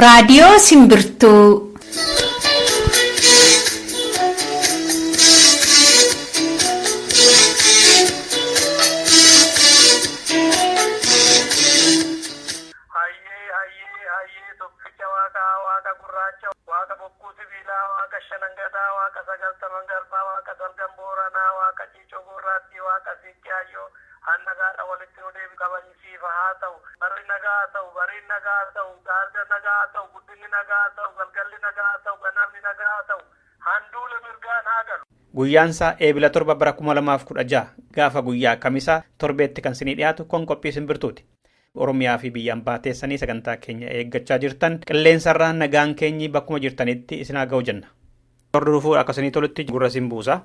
Raadiyoo Simbirtuu. Hayyee hayyee hayyee tokkicha waaqaa waaqa gurraacha waaqa bokkuu sibiilaa waaqa shanan gadaa waaqa sagaltaman garbaa waaqa salgan booranaa waaqa ciicoo gurraattii waaqa siiqqee hayyoo hannagaadha walitti nu deebi kabajisiifa haa ta'u barri nagaa haa ta'u bariin nagaa haa ta'u gaarga nagaa haa ta'u guddinni nagaa haa ta'u galgalli nagaa haa ta'u ganamni nagaa haa ta'u handuula mirgaan haa galu. Guyyaansaa Eebila 7 bara 2016 gaafa guyyaa Kamisaa torbeetti kan isinii dhiyaatu kun qophii simbirtuuti. Oromiyaa fi biyyaan baateessanii sagantaa keenya eeggachaa jirtan qilleensarraa nagaan keenyi bakkuma jirtanitti isin haa ga'u jenna. Hordofuu akka isinii tolutti gurra isin buusa.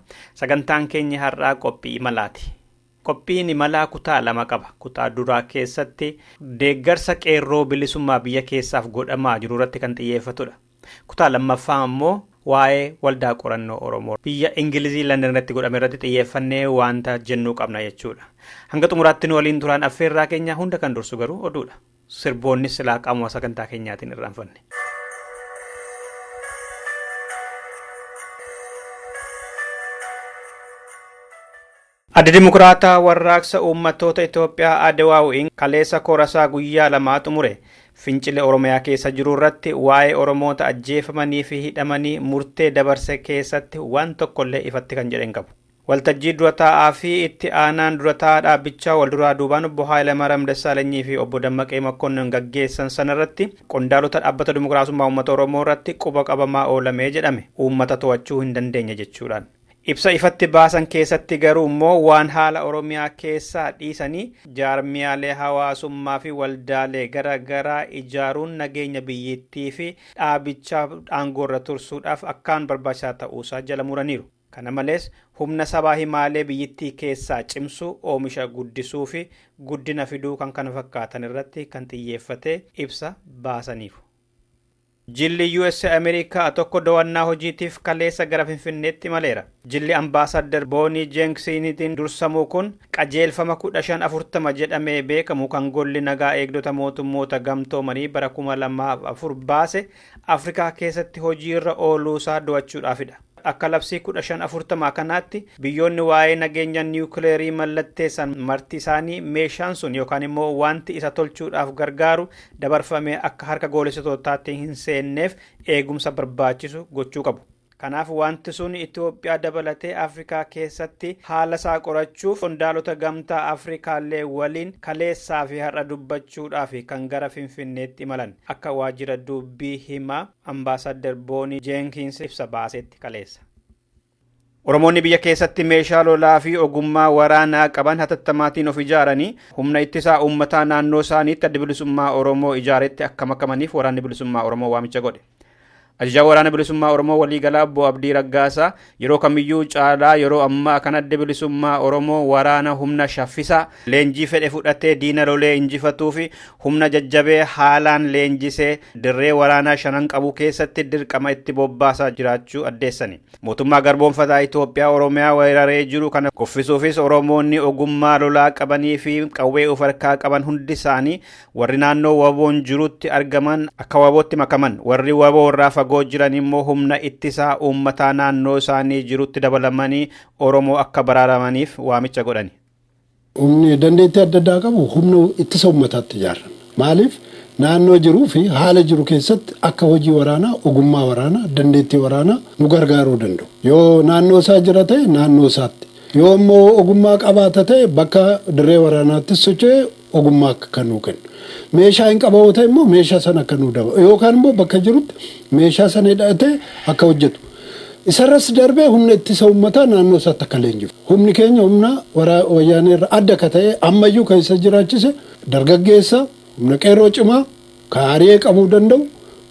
Sagantaan keenya har'aa qophii imalaati. Qophiin imalaa kutaa lama qaba. Kutaa duraa keessatti deeggarsa qeerroo bilisummaa biyya keessaaf godhamaa jiru irratti kan xiyyeeffatudha. Kutaa lammaffaa immoo waa'ee waldaa qorannoo Oromoo biyya Ingilizii London irratti godhame irratti xiyyeeffannee wanta jennuu qabna jechuudha. Hanga xumuraatti nu waliin turaan affeerraa keenya hunda kan dursu garuu oduudha. Sirboonnis silaa qaamuma sagantaa keenyaatiin irraanfanne. Adda Dimokiraataa Warraaqsa Uummattoota Itoophiyaa ADWUI'n kaleessa korasaa guyyaa lamaa xumure. Fincila Oromiyaa keessa jiru irratti waa'ee Oromoota ajjeefamanii fi hidhamanii murtee dabarse keessatti waan tokkollee ifatti kan jedhe hin qabu. Waltajjii dura taa'aa fi itti aanaan dura taa'aa dhaabbichaa wal duraa duubaan obbo Haayilamaaram Dassaalanyii fi obbo Dammaqee Makkonnin gaggeessan sanarratti qondaalota dhaabbata Dimokiraasummaa Uummata Oromoo irratti quba qabamaa oolamee jedhame uummata to'achuu hin dandeenye jechuudhaan. Ibsa ifatti baasan keessatti garuu immoo waan haala Oromiyaa keessaa dhiisanii jaarmiyaalee hawaasummaa fi waldaalee gara garaa ijaaruun nageenya biyyittii fi dhaabichaa aangoorra tursuudhaaf akkaan barbaachisaa ta'uusaa jala muraniiru. Kana malees humna sabaa himaalee biyyittii keessaa cimsuu, oomisha guddisuu fi guddina fiduu kan kana fakkaatan irratti kan xiyyeeffate ibsa baasaniiru. Jilli US Ameerikaa tokko dawannaa hojiitiif kaleessa gara Finfinneetti imaleera. Jilli Ambaasaddar Boonii Jenksiinitiin dursamuu kun qajeelfama 1540 jedhamee beekamu kan golli nagaa eegdota mootummoota gamtoomanii bara 2004 baase Afrikaa keessatti hojiirra ooluusaa do'achuudhaafidha. Akka labsii 1540 kanaatti biyyoonni waa'ee nageenya niwukileerii mallatteessan marti isaanii meeshaan sun yookaan immoo wanti isa tolchuudhaaf gargaaru dabarfamee akka harka goolessitootaatti hin seenneef eegumsa barbaachisu gochuu qabu. Kanaaf wanti sun Itoophiyaa dabalatee Afrikaa keessatti haala isaa qorachuuf qondaalota gamtaa Afrikaallee waliin kaleessaa fi har'a dubbachuudhaaf kan gara Finfinneetti imalan akka waajjira dubbii himaa Ambaasaddar Boonii Jeenkiins ibsa baasetti kaleessa. Oromoonni biyya keessatti meeshaa lolaa fi ogummaa waraanaa qaban hatattamaatiin of ijaaranii humna ittisaa uummataa naannoo isaaniitti adda bilisummaa Oromoo ijaaretti akka makamaniif waraanni bilisummaa Oromoo waamicha godhe. Ajajaa waraana bilisummaa Oromoo waliigalaa obbo Abdii Raggaasaa yeroo kamiyyuu caalaa yeroo ammaa kana adda bilisummaa Oromoo waraana humna shaffisaa leenjii fedhe fudhatee diina lolee injifatuu fi humna jajjabee haalaan leenjisee dirree waraanaa shanan qabu keessatti dirqama itti bobbaasaa jiraachuu addeessani. Mootummaa garboomfataa Itoophiyaa Oromiyaa weeraree jiru kana kuffisuufis Oromoonni ogummaa lolaa qabanii fi qawwee of harkaa qaban hundi isaanii warri naannoo waboon jirutti argaman akka wabootti makaman warri waboo irraa fagoo jiran immoo humna ittisaa uummataa naannoo isaanii jirutti dabalamanii Oromoo akka baraaramaniif waamicha godhani. Humni dandeettii adda addaa qabu humna ittisa uummataatti ijaarame. Maaliif naannoo jiruu fi haala jiru keessatti akka hojii waraanaa, ogummaa waraanaa, dandeettii waraanaa nu gargaaruu danda'u. Yoo naannoo isaa jira ta'e naannoo isaatti. Yoo immoo ogummaa qabaata ta'e bakka dirree waraanaattis socho'ee ogummaa akka kan nuu kennu. Meeshaa hin qabamu ta'e immoo meeshaa sana akka nuu dabalu. Yookaan immoo bakka jirutti meeshaa sana hidhatee akka hojjetu. Isarras darbee humna ittisa uummataa naannoo isaatti akka leenjifu. Humni keenya humna wayyaanee irra adda akka ta'e ammayyuu kan isa jiraachise dargaggeessa humna qeerroo cimaa ka ari'ee qabuu danda'u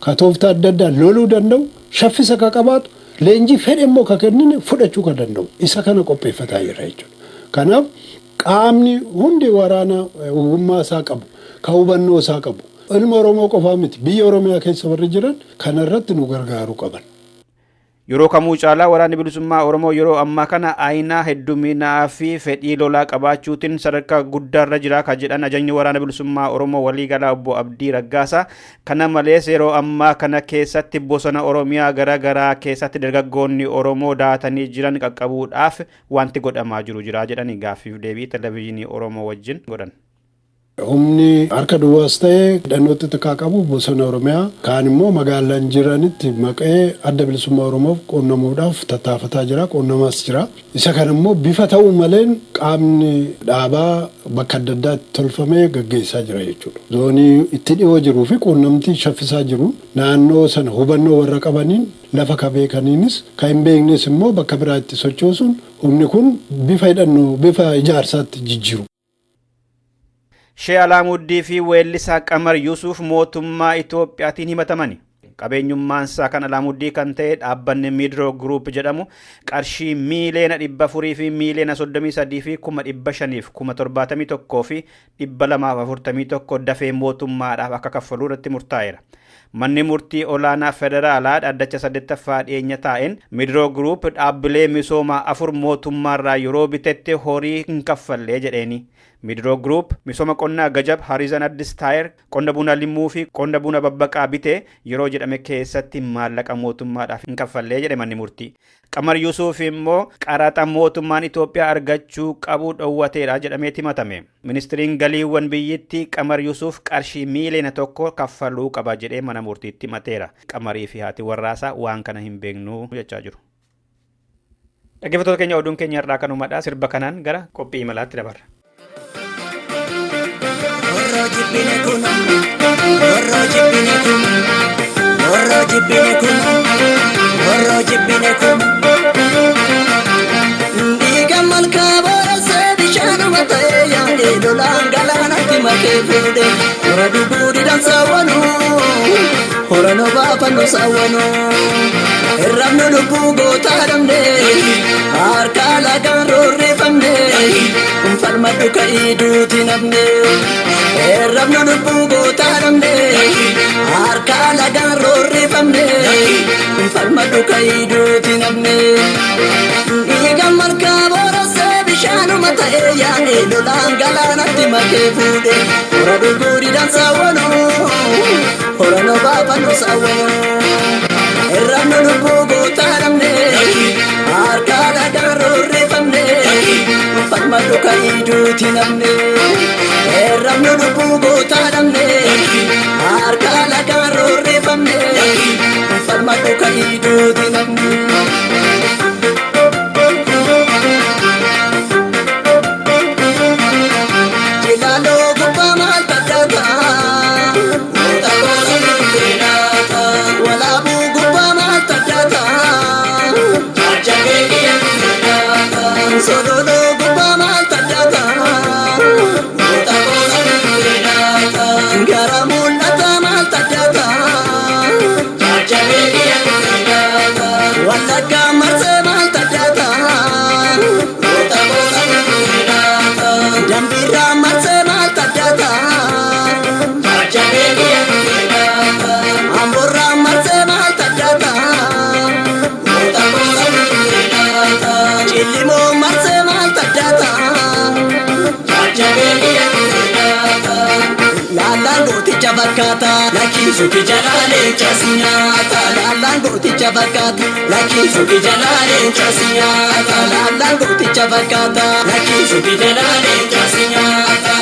ka tooftaa adda addaa loluu danda'u shaffisa ka qabaatu leenjii fedhe immoo ka kennine fudhachuu ka danda'u isa kana qopheeffataa jira jechuudha. Kanaaf qaamni hundi waraana ogummaa isaa qabu ka hubannoo isaa qabu ilma Oromoo qofaa miti biyya Oromiyaa keessa warri jiran kana irratti nu gargaaruu qaban. Yeroo kamuu caalaa waraanni bilisummaa Oromoo yeroo ammaa kana aayinaa hedduminaa fi fedhii lolaa qabaachuutiin sadarkaa guddaarra jira kan jedhan ajajni waraana bilisummaa Oromoo waliigalaa obbo Abdii Raggaasaa. Kana malees yeroo ammaa kana keessatti bosona Oromiyaa garaa garaa keessatti dargaggoonni Oromoo daatanii jiran qaqqabuudhaaf wanti godhamaa jiru jira jedhanii gaaffiif deebii televezyiinii Oromoo wajjin godhan. Humni harka duwwaas ta'ee hidhannootti xiqqaa qabu bosona Oromiyaa kaan immoo magaalaan jiranitti maqee adda bilisummaa Oromoof qunnamuudhaaf tattaafataa jira, qunnamaas jira. Isa kana immoo bifa ta'uu maleen qaamni dhaabaa bakka adda addaatti tolfamee gaggeessaa jira jechuudha. Zoonii itti dhiyoo jiruu fi quunnamtii shaffisaa jiru naannoo sana hubannoo warra qabaniin lafa ka beekaniinis kan hin beeknes immoo bakka biraa itti sochoosuun humni kun bifa hidhannoo bifa ijaarsaatti jijjiiru. Shee Alaamuddii fi weellisaa Qamar Yuusuf mootummaa Itoophiyaatiin himatamani. Qabeenyummaansaa kan Alaamuddii kan ta'e dhaabbanni Midroo Group jedhamu qarshii 400,000,000 fi 33,571,241 dafee mootummaadhaaf akka kaffaluu irratti murtaa'eera. Manni murtii olaanaa federaalaa dhaddacha 8ffaa dhiyeenya taa'een Midroo Group dhaabbilee misoomaa 4 mootummaarraa yeroo bitetti horii hin kaffallee jedheeni. Midroo Group misooma qonnaa Gajab, Harizan Addis Taayir, qonna buna Limmuu fi qonna buna Babbaqaa bitee yeroo jedhame keessatti maallaqa mootummaadhaaf hin kaffallee jedhe manni murtii. Qamar Yuusuf immoo qaraxa mootummaan Itoophiyaa argachuu qabu dhowwateedha jedhamee himatame. Ministiriin galiiwwan biyyittii Qamar Yuusuf qarshii 1 miiliyoona kaffaluu qaba jedhee mana murtiitti himateera. Qamarii fi haati warraasaa waan kana hin beeknu jechaa jiru. Dhaggeeffattoota keenya, oduun keenya irraa kanumadha. Sirba kanaan gara qophii imalaatti dabarra. Warra jibbine kun, warra jibbine kun, warra jibbine kun, warra jibbine kun. Dhiiga malkaa boorasee bishaanuma ta'ee yaa'ee lolaan galaanatti makee fuudhe. Hora dhuguu didan saawwanuu, hora baafannu saawwanuu. Hirrabnu lubbuu gootaa dhabne, harka lagaan roorreeffamne, falmadhu ka'ii duuti nafne. Hirrabnu lubbuu gootaa dhabne, harka lagaan roorreeffamne, falmadhu ka'ii duuti nafne. Dhiiga malkaa boorasee bishaanuma ta'ee yaa'ee lolaan galaanatti makee fuudhe. Hora dhuguu didan saawwanuu, hora baafannu saawwanuu. Hirrabnu lubbuu gootaa dhabne, harka lagaan roorreeffamne, falmadhu ka'ii duuti nafne. Hirrabnu lubbuu gootaa dhabne, harka lagaan roorreeffamne, falmadhu ka'ii duuti nafne. Jilaaloo gubbaa maal taddaata? Goota gosa dhufeedhaata. Walaabuu gubbaa maal taddaata? Jajjabee kiyya dhufeedhaata. Sololoo gubbaa maal taddaata? Goota gosa dhufeedhaata. Gara mul'ataa maal taddaata? Jajjabee kiyya dhufeedhaata. Wallaggaa marsee maal taddaata? Goota gosa dhufeedhaata. Dambiirraa marsee maal taddaata? Jajjabee kiyya dhufeedhaata. Amboorraa marsee maal taddaata? Goota gosa dhufeedhaata. Cillimoo marsee maal taddaata? Jajjabee kiyya dhufeedhaata. Laallaan gooticha fakkaata, lakkiisu jalaa leenca si nyaata. Laallaan gooticha fakkaata, lakkiisu jalaa leenca si nyaata. Laallaan gooticha fakkaata, lakkiisu jalaa leenca si nyaata.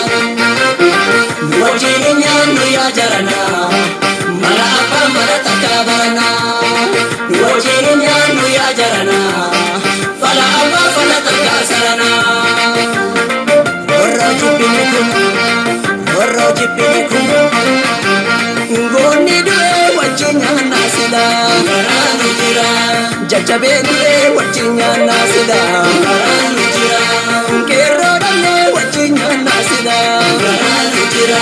Nu wajjin hin nyaannu yaa jaranaa, mala abbaan mala takkaa baranaa. Nu wajjin hin nyaannu yaa jaranaa, fala abbaa fala takkaa saranaa. Warra jibbine kun, warra jibbine kun, goonni du'ee wajjin nyaannaa sila. Karaanu jira. Jajjabee du'ee wajjin nyaannaa sila. Karaanu jira. Qeerroo dhabnee wajjin nyaannaa sila. Karaanu jira.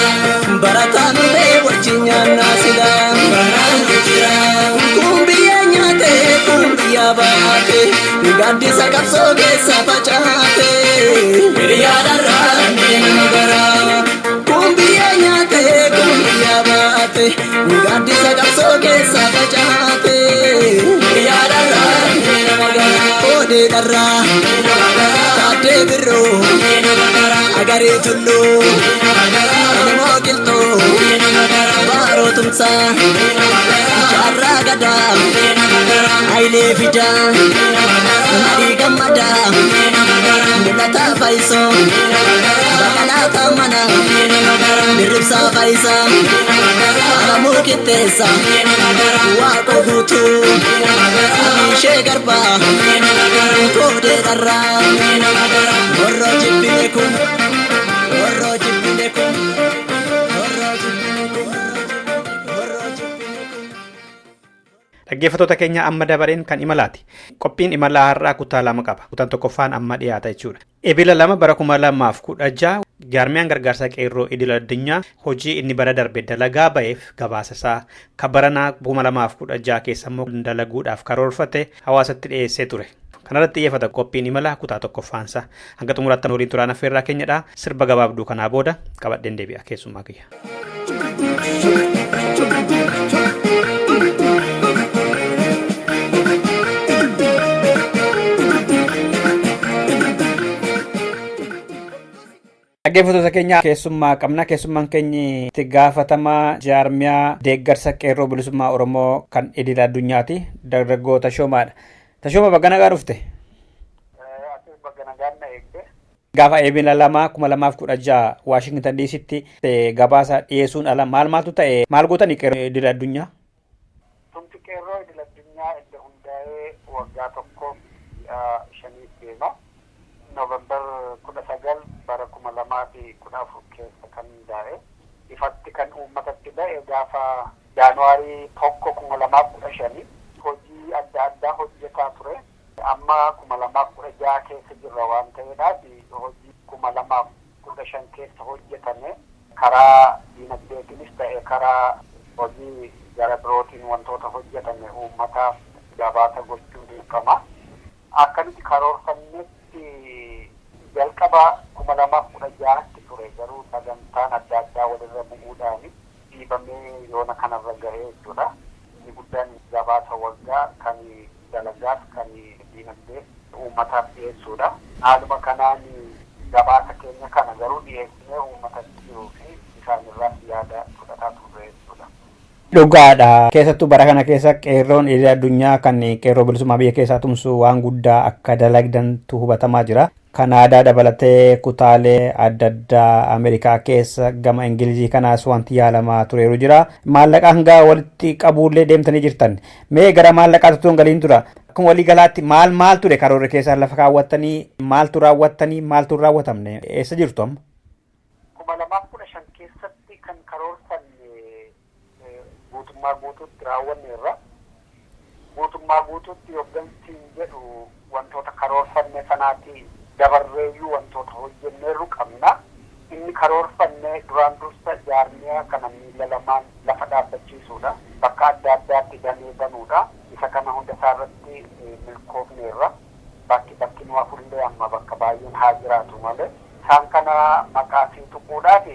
Barataa dhufee wajjin nyaannaa sila. Karaanu jira. Kun biyya nyaate, kun biyya baate, gaaddisa qabsoo keessa facaate. Hiriyaadharraa dhabnee nama garaa. Kun biyya nyaate, kun biyya baate, gaaddisa qabsoo keessa facaate. Hiriyaadharraa Koodee dharraa, Taaddee Birroo, Agaree Tulluu, Elemoo Qilxuu, Baaroo Tumsaa, Jaarraa Gadaa, Hayilee Fidaa, Nadhii Gammadaa, Mul'ataa Faayisoo, Baqqalaa Taammanaa, Dirribsaa Faayisaa, Alamuu Qixxeessaa, Waaqoo Guutuu, Abishee Garbaa, Koodee dharraa, Warroo jibbine kun, warroo jibbine kun, warroo jibbine kun, warroo jibbine kun. Dhaggeeffattoota keenya, amma dabareen kan imalaati. Qophiin imalaa har'aa kutaa lama qaba. Kutaan tokkoffaan amma dhiyaata jechuudha. Ebila 2 bara 2016 jaarmiyaan gargaarsa qeerroo idil addunyaa hojii inni bara darbe dalagaa ba'eef gabaasa isaa kan baranaa 2016 keessa immoo dalaguudhaaf karoorfate hawaasatti dhiyeessee ture. Kanarratti xiyyeeffata qophiin imalaa kutaa tokkoffaansa. Hanga xumuraatti waliin turaan affeerraa keenyadha. Sirba gabaabduu kanaa booda qabadheen deebi'a keessummaa kiyya. Dhaggeeffattoota keenya, keessummaa qabna. Keessummaan keenya itti gaafatamaa jaarmiyaa deeggarsa qeerroo bilisummaa Oromoo kan idil addunyaati. Dargaggoo Tashoomaadha. Tashooma, bakka nagaa dhufte. Atis bakka nagaan na eegde. Gaafa Eebila 2 2016 Waashingtan DCtti gabaasa dhiyeessuun ala maal maaltu ta'e, maal gootanii qeerroo idil addunyaa? Tumsi qeerroo idil addunyaa edda hundaa'ee waggaa tokkoof ji'a shaniif deema. Noovembar 19 bara 2014 keessa kan hundaa'e. Ifatti kan uummatatti ba'e gaafa Jaanuwaarii 1 2015. Hojii adda addaa hojjetaa ture. Amma 2016 keessa jirra waan ta'eedhaaf, hojii 2015 keessa hojjetame karaa diinagdeetiinis ta'e karaa hojii gara birootiin wantoota hojjetame uummataaf gabaasa gochuu dirqama. Akka nuti karoorfannetti jalqaba 2016tti ture, garuu sagantaan adda addaa walirra bu'uudhaan dhiibamee yoona kanarra gahee jechuudha. Inni guddaan gabaasa waggaa kan dalagaas kan diinagdee uummataaf dhiyeessuudha. Haaluma kanaan gabaasa keenya kana garuu dhiyeessinee uummatatti jiruu fi isaanirraas yaada fudhataa turre jechuudha. Dhugaadha. Keessattuu bara kana keessa qeerroon idil addunyaa kan qeerroo bilisummaa biyya keessaa tumsu waan guddaa akka dalagdantu hubatamaa jira. Kanaadaa dabalatee kutaalee adda addaa Ameerikaa keessa, gama Ingilizii kanaas wanti yaalamaa tureeru jira. Maallaqa hanga walitti qabuullee deemtanii jirtan. Mee gara maallaqaatti utuu hin galiin dura, akkuma walii galaatti maal maal ture karoorri keessaa lafa kaawwattanii, maaltu raawwattanii, maaltu hin raawwatamne, eessa jirtu amma? 2015 keessatti kan karoorfanne guutummaa guutuutti raawwanneerra. Guutummaa guutuutti hoggansiin jedhu wantoota karoorfanne sanaati dabarreeyyuu wantoota hojjenneerru qabna. Inni karoorfanne duraan dursa jaarmiyaa kana miila lamaan lafa dhaabbachiisuudha. Bakka adda addaatti damee banuudha. Isa kana hunda isaarratti milkoofneerra. Bakki bakki nu hafullee amma bakka baay'een haa jiraatu malee. Isaan kana maqaa sii tuquudhaaf,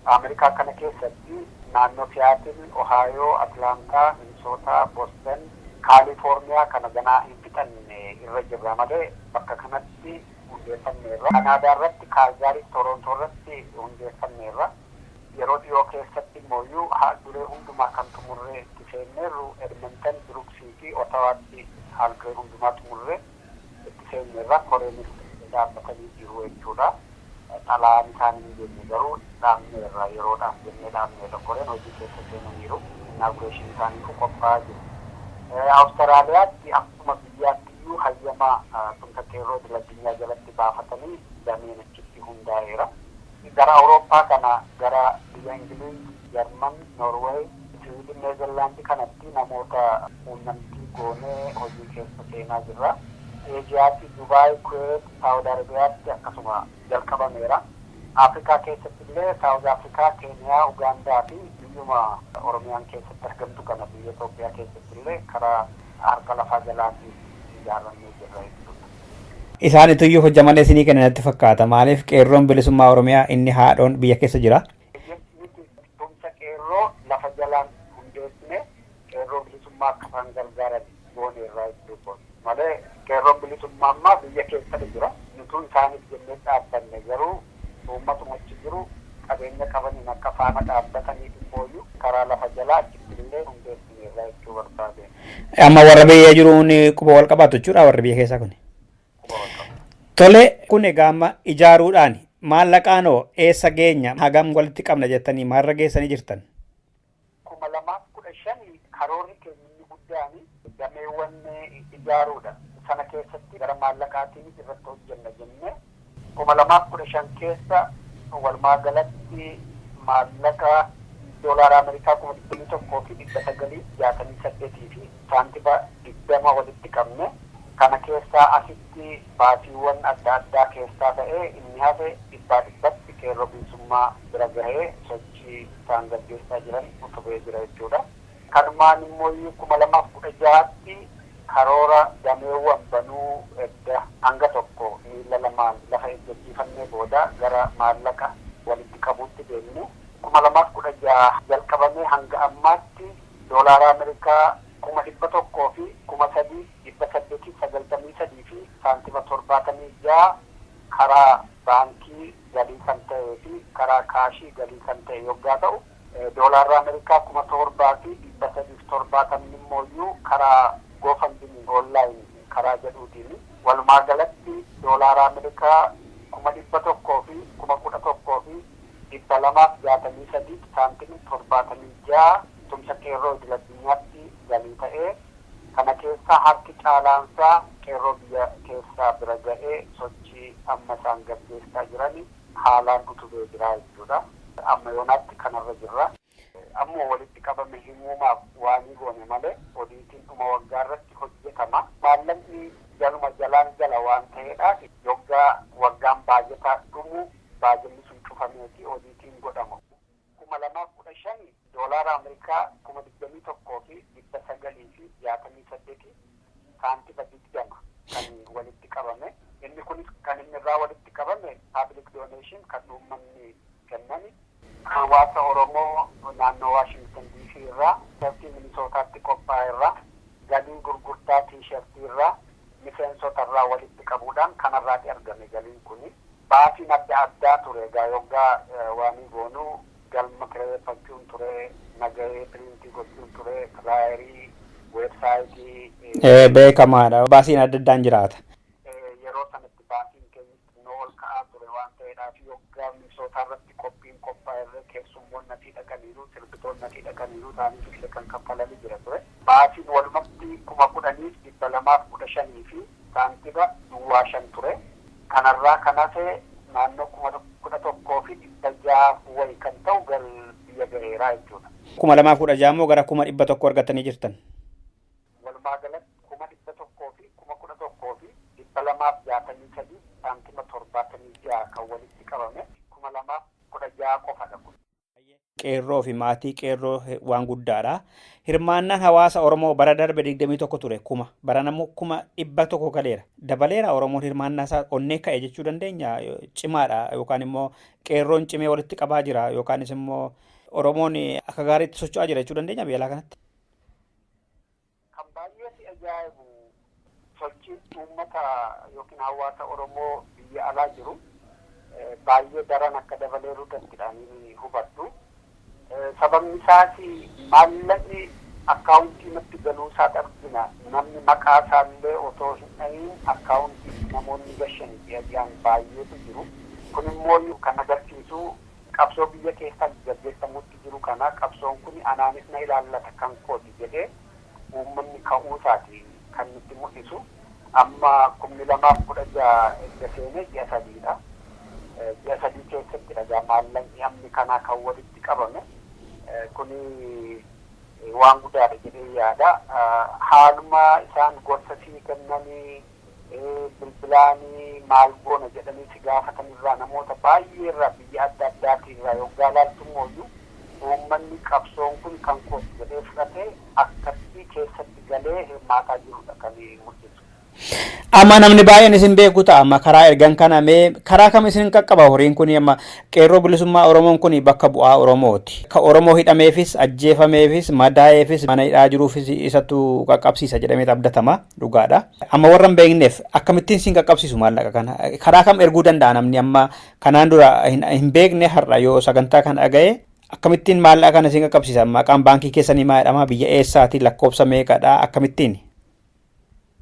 Ameerikaa kana keessatti naannoo Siyaatil, Ohaayoo, Atlaantaa, Minisootaa, Boston, Kaalifoorniyaa kana ganaa hin fixanne, irra jirra malee bakka kanatti hundeeffanneerra. Kanaadaa irratti Kaalgaarii, Torontoo irratti hundeeffanneerra. Yeroo dhiyoo keessatti immoo haal-duree hundumaa kan xumurree itti seenneerru Edmonton, Biruksii fi Otawaatti haal-duree hundumaa xumurree itti seenneerra. Koreenis dhaabbatanii jiru jechuudha. Xalayaan isaan hin jenne garuu dhaabneerra, yeroodhaaf jennee dhaabneerra. Koreen hojii keessa seenaniiru. Inauguration isaaniifu qophaa'aa jiru. Awustiraaliyaatti akkuma biyyaatti iyyuu hayyama tumsa qeerroo idil addunyaa jalatti baafatanii dameen achitti hundaa'eera. Gara Awurooppaa kana, gara biyya Ingiliiz, Jarman, Noorweey, Siwiidin, Neezerlaandi kanatti namoota quunnamtii goonee hojii keessa seenaa jirra. Eejiyaatti Dubaay, Kuweet, Saawud Arabiyaatti akkasuma jalqabameera. Afrikaa keessatti illee Saawuz Afrikaa, Keeniyaa, Ugaandaa fi biyyuma Oromiyaan keessatti argamtu kana, biyya Itoophiyaa keessatti illee karaa harka lafaa jalaatiin ijaarrannee jirra jechuudha. Isaanitu iyyuu hojja malee isinii kenna natti fakkaata. Maaliif, qeerroon bilisummaa Oromiyaa inni haadhoon biyya keessa jira. Nuti tumsa qeerroo lafa jalaan hundeessine, qeerroo bilisummaa akka isaan gargaaran gooneerra jechuudha. Malee qeerroon bilisummaa ammaa biyya keessatti jira. Nutuu isaaniif jennee dhaabbanne garuu uummatuma achi jiru qabeenya qabaniin akka faana dhaabbataniif immooyyuu karaa lafa jalaa achitti illee hundeessineerra jechuu barbaade. Amma warra biyya jiruun quba wal qabaatu jechuudha warra biyya keessaa kun. Quba wal qabaatu. Tole, kun egaa amma ijaaruudhaan maallaqaanoo eessa geenya, hagam walitti qabna jettanii maalirra geessanii jirtan? 2015 karoorri keenya inni guddaan dameewwan ijaaruudha. Sana keessatti gara maallaqaatiin irratti hojjenna jennee 2015 keessa walumaa galatti maallaqa doolaara Ameerikaa 21,968 fi saantima 20 walitti qabne. Kana keessaa asitti baasiiwwan adda addaa keessaa ta'ee inni hafe dhibbaa dhibbatti qeerroo bilisummaa bira gahee sochii isaan gaggeessaa jiran utubee jira jechuudha. Kanumaan immoo 2016tti karoora dameewwan banuu edda hanga tokko miila lamaan lafa ejjechiifannee booda gara maallaqa walitti qabuutti deemne. 2016 jalqabamee hanga ammaatti doolaara Ameerikaa 103,893 fi saantima 76 karaa baankii galii kan ta'ee fi karaa kaashii galii kan ta'e yoggaa ta'u, doolaarri Ameerikaa 7,370 immooyyuu karaa GoFundMe online karaa jedhuutiin, walumaa galatti doolaara Ameerikaa 111,263 saantima 76 tumsa qeerroo idil addunyaatti galii ta'ee, kana keessaa harki caalaansaa qeerroo biyya keessaa bira ga'ee sochii amma isaan gaggeessaa jiran haalaan utubee jira jechuudha. Amma yoonaatti kanarra jirra. Ammoo walitti qabame himuumaaf waanii goone malee odiitiin dhuma waggaa irratti hojjetama. Maallaqni jaluma jalaan jala waan ta'eedhaaf yoggaa waggaan baajataa dhumu baajanni sun cufameeti odiitiin godhama. 2015 doolaara Ameerikaa 21,968 saantima 20 kan walitti qabame. Inni kunis kan inni irraa walitti qabame public donation kan uummanni kennani. Hawaasa Oromoo naannoo Waashington DC irraa, T-shirtii Minisootaatti qophaa'e irraa, galii gurgurtaa T-shirtii irraa, miseensota irraa walitti qabuudhaan kanarraati argame galiin kuni. Baasiin adda addaa ture egaa yoggaa waanii goonuu galma kireeffachuun ture, nagahee piriintii gochuun ture, flyerii, weebsaayitii. Beekamaadha. Baasiin adda addaan jiraata. Yeroo sanatti baasiin keenya xinnoo ol ka'aa ture waan ta'eedhaaf yoggaa Minisootaa irratti qophiin qophaa'e irra keessummoonni asii dhaqaniiru, sirbitoonni asii dhaqaniiru, isaaniif illee kan kaffalanii jira ture. Baasiin walumatti 10,215 fi saantima 05 ture. Kanarraa kan hafe naannoo 11,600 wayi kan ta'u gal biyya ga'eeraa jechuudha. 2016 immoo gara 100,000 argatanii jirtan. Walumaa galatti 111,263 saantima 76 kan walitti qabame 2016 qofadha kun. Qeerroo fi maatii qeerroo waan guddaadha. Hirmaannaan hawaasa Oromoo bara darbe 21 ture kuma. Bara immoo 100,000 galeera. Dabaleera Oromoon hirmaannaa isaa onnee ka'e jechuu dandeenya. Cimaadha yookaan immoo qeerroon cimee walitti qabaa jira yookaanis immoo Oromoon akka gaariitti socho'aa jira jechuu dandeenya biyya alaa kanatti. Kan baay'ee si ajaa'ibu sochiin uummata yookiin hawaasa Oromoo biyya alaa jiru baay'ee daran akka dabaleeru danda'anii hubadhu. Sababni isaas maallaqni akkaawuntii natti galuu isaa argina. Namni maqaa isaallee otoo hin dhahin akkaawuntii namoonni gashan ji'a ji'aan baay'eetu jiru. Kun immoo kan agarsiisu qabsoo biyya keessaa gaggeeffamutti jiru kana qabsoon kun anaanis na ilaallata kan kooti jedhee uummanni ka'uusaati kan nutti mul'isu. Amma 2016 erga seenee ji'a sadiidha. Ji'a 3 keessatti dhagaa maallaqni amni kanaa kan walitti qabame. Kuni waan guddaadha jedhee yaada. Haaluma isaan gorsa sii kennanii bilbilaanii maal goona jedhanii si gaafatan irraa namoota baay'ee irraa biyya adda addaatii irraa yoggaa laaltu immoo uummanni qabsoon kun kan kooti jedhee fudhatee akkatti keessatti galee hirmaataa jirudha kan mul'isu. Amma namni baay'een isin beeku ta'a. Amma karaa ergan kana mee karaa kam isin qaqqaba horiin kun? Amma Qeerroo Bilisummaa Oromoon kun bakka bu'aa Oromooti. Ka Oromoo hidhameefis, ajjeefameefis, madaa'eefis, mana hidhaa jiruufis isatu qaqqabsiisa jedhamee abdatama, dhugaadha. Amma warra hin beekneef akkamittiin isin qaqqabsiisu maallaqa kana? Karaa kam erguu danda'a namni amma kanaan dura hin beekne har'a yoo sagantaa kana dhaga'e, akkamittiin maallaqa kana isin qaqqabsiisa? Maqaan baankii keessanii maal jedhama? Biyya eessaati? Lakkoofsa meeqadha? Akkamittiin?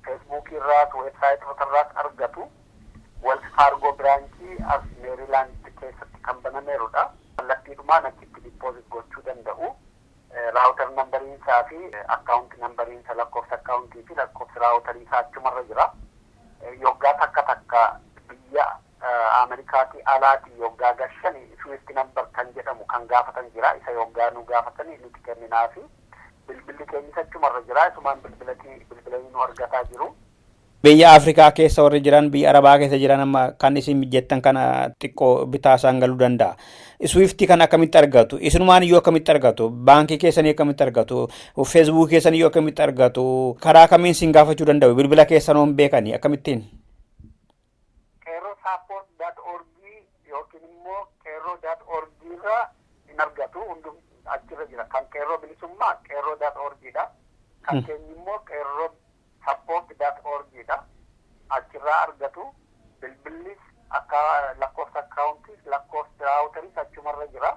Feesbuukii irraas, weebsaayitoota irraas argatu. Wells Fargo branchii as Meerilaand keessatti kan banameerudha. Kallattiidhumaan achitti deposit gochuu danda'u. Routing numberiinsaa fi account numberiinsa, lakkoofsa akkaawuntii fi lakkoofsa routerii isaa achumarra jira. Yoggaa takka takka biyya Ameerikaatii alaatii yoggaa gashani SWIFT number kan jedhamu kan gaafatan jira. Isa yoggaa nu gaafatanii nuti kenninaafi bilbilli keenyis achumarra jira. Isumaan bilbilatii bilbilanii nu argataa jiru. Biyya Afrikaa keessa warri jiran, biyya Arabaa keessa jiran, amma kan isin jettan kana xiqqoo bitaa isaan galuu danda'a. Swiftii kana akkamitti argatu? Isinumaan iyyuu akkamitti argatu? Baankii keessanii akkamitti argatu? Feesbuukii keessanii iyyuu akkamitti argatu? Karaa kamiin isin gaafachuu danda'u? Bilbila keessan hoon beekanii akkamittiin? Qeerroo support.org yookiin immoo qeerroo.org irra hin argatu, hundum achirra jira. Kan Qeerroo Bilisummaa qeerroo.org dha. Kan keenya immoo qeerroo support.org dha. Achirraa argatu. Bilbillis akka lakkoofsa akkaawuntiis lakkoofsa routeriis achumarra jira.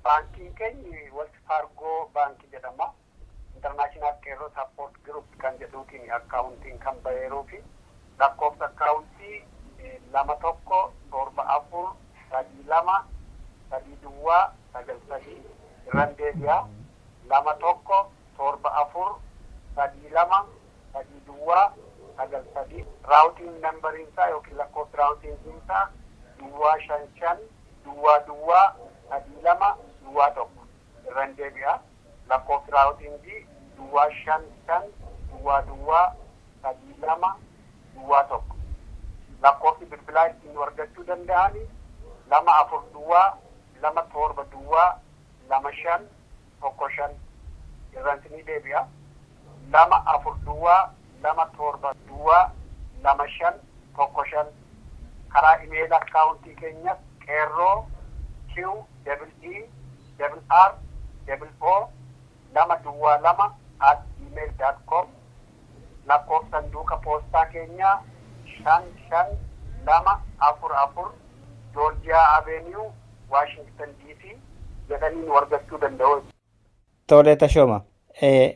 Baankiin keenyi Wells Fargo baankii jedhama. International Qeerroo Support Group kan jedhuutiin akkaawuntiin kan baheeruu fi lakkoofsa akkaawuntii 2174323093. Irran deebi'a, 2174323093. Routing numberiinsaa yookiin lakkoofsi routingiinsaa 055003201. Irran deebi'a, lakkoofsi routingii 055003201. Lakkoofsi bilbilaa ittiin nu argachuu danda'ani 2402702515. Irransinii deebi'a, 2402702515. Karaa email akkaawuntii keenyas qeerroo qeerroo 202@gmail.com. Lakkoofsa sanduuqa poostaa keenyaa 55244 Georgia Avenue, Washington DC jedhanii nu argachuu danda'u. Tolee, Tashooma.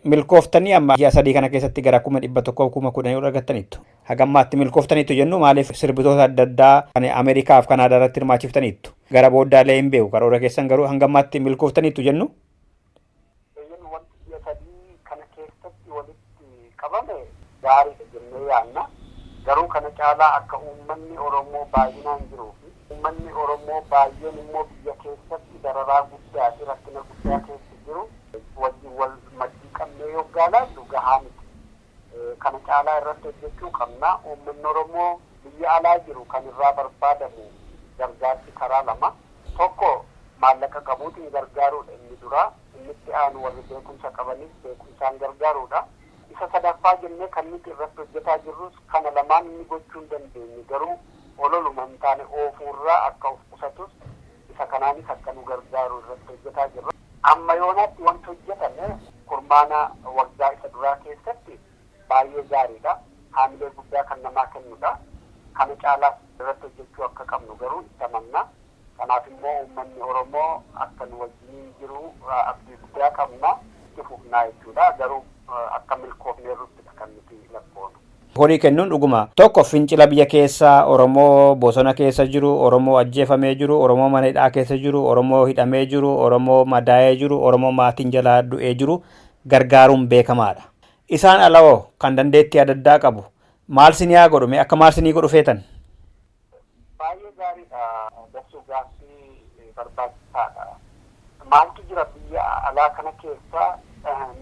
Milkooftanii amma ji'a 3 kana keessatti gara 110,000, 10,000 ol argattaniittu. Hagammaatti milkooftaniittu jennu, maaliif sirbitoota adda addaa kan Ameerikaa fi Kanaadaa irratti hirmaachiftaniittu. Gara booddaalee hin beeku karoora keessan, garuu hangammaatti milkooftaniittu jennu. Eeyyan, wanti ji'a 3 kana keessatti walitti qabame gaariidha jennee yaadna. Garuu kana caalaa akka uummanni Oromoo baay'inaan jiruu fi uummanni Oromoo baay'een immoo biyya keessatti dararaa guddaa fi rakkina guddaa keessa jiru wajjin wal maddii qabnee yoggaa laallu gahaa miti. Kana caalaa irratti hojjechuu qabna. Uummanni Oromoo biyya alaa jiru kan irraa barbaadamu gargaarsi karaa lama. Tokko maallaqa qabuutiin gargaaruudha inni duraa. Inni itti aanu warri beekumsa qabanis beekumsaan gargaaruudha. Isa sadaffaa jennee kan nuti irratti hojjetaa jirrus kana lamaan inni gochuu hin dandeenye garuu ololuma hin taane oofuurraa akka of qusatus isa kanaanis akka nu gargaaru irratti hojjetaa jirra. Amma yoonaatti wanti hojjetame kurmaana waggaa isa duraa keessatti baay'ee gaariidha. Haamilee guddaa kan namaa kennudha. Kana caalaas irratti hojjechuu akka qabnu garuu itti amanna. Kanaaf immoo uummanni Oromoo akka nu wajjiniin jiru abdii guddaa qabna. Itti fufnaa jechuudha. Garuu akka milkoofneerruttidha kan nuti lakkoonu. Horii kennuun dhuguma tokko fincila biyya keessaa, Oromoo bosona keessa jiru, Oromoo ajjeefamee jiru, Oromoo mana hidhaa keessa jiru, Oromoo hidhamee jiru, Oromoo madaa'ee jiru, Oromoo maatiin jalaa du'ee jiru gargaaruun beekamaadha. Isaan alawoo kan dandeettii adda addaa qabu maal sinii haa godhu, mee akka maal sinii godhu feetan? Baay'ee gaariidha. Darsuu gaaffii barbaachisaadha. Maaltu jira, biyya alaa kana keessa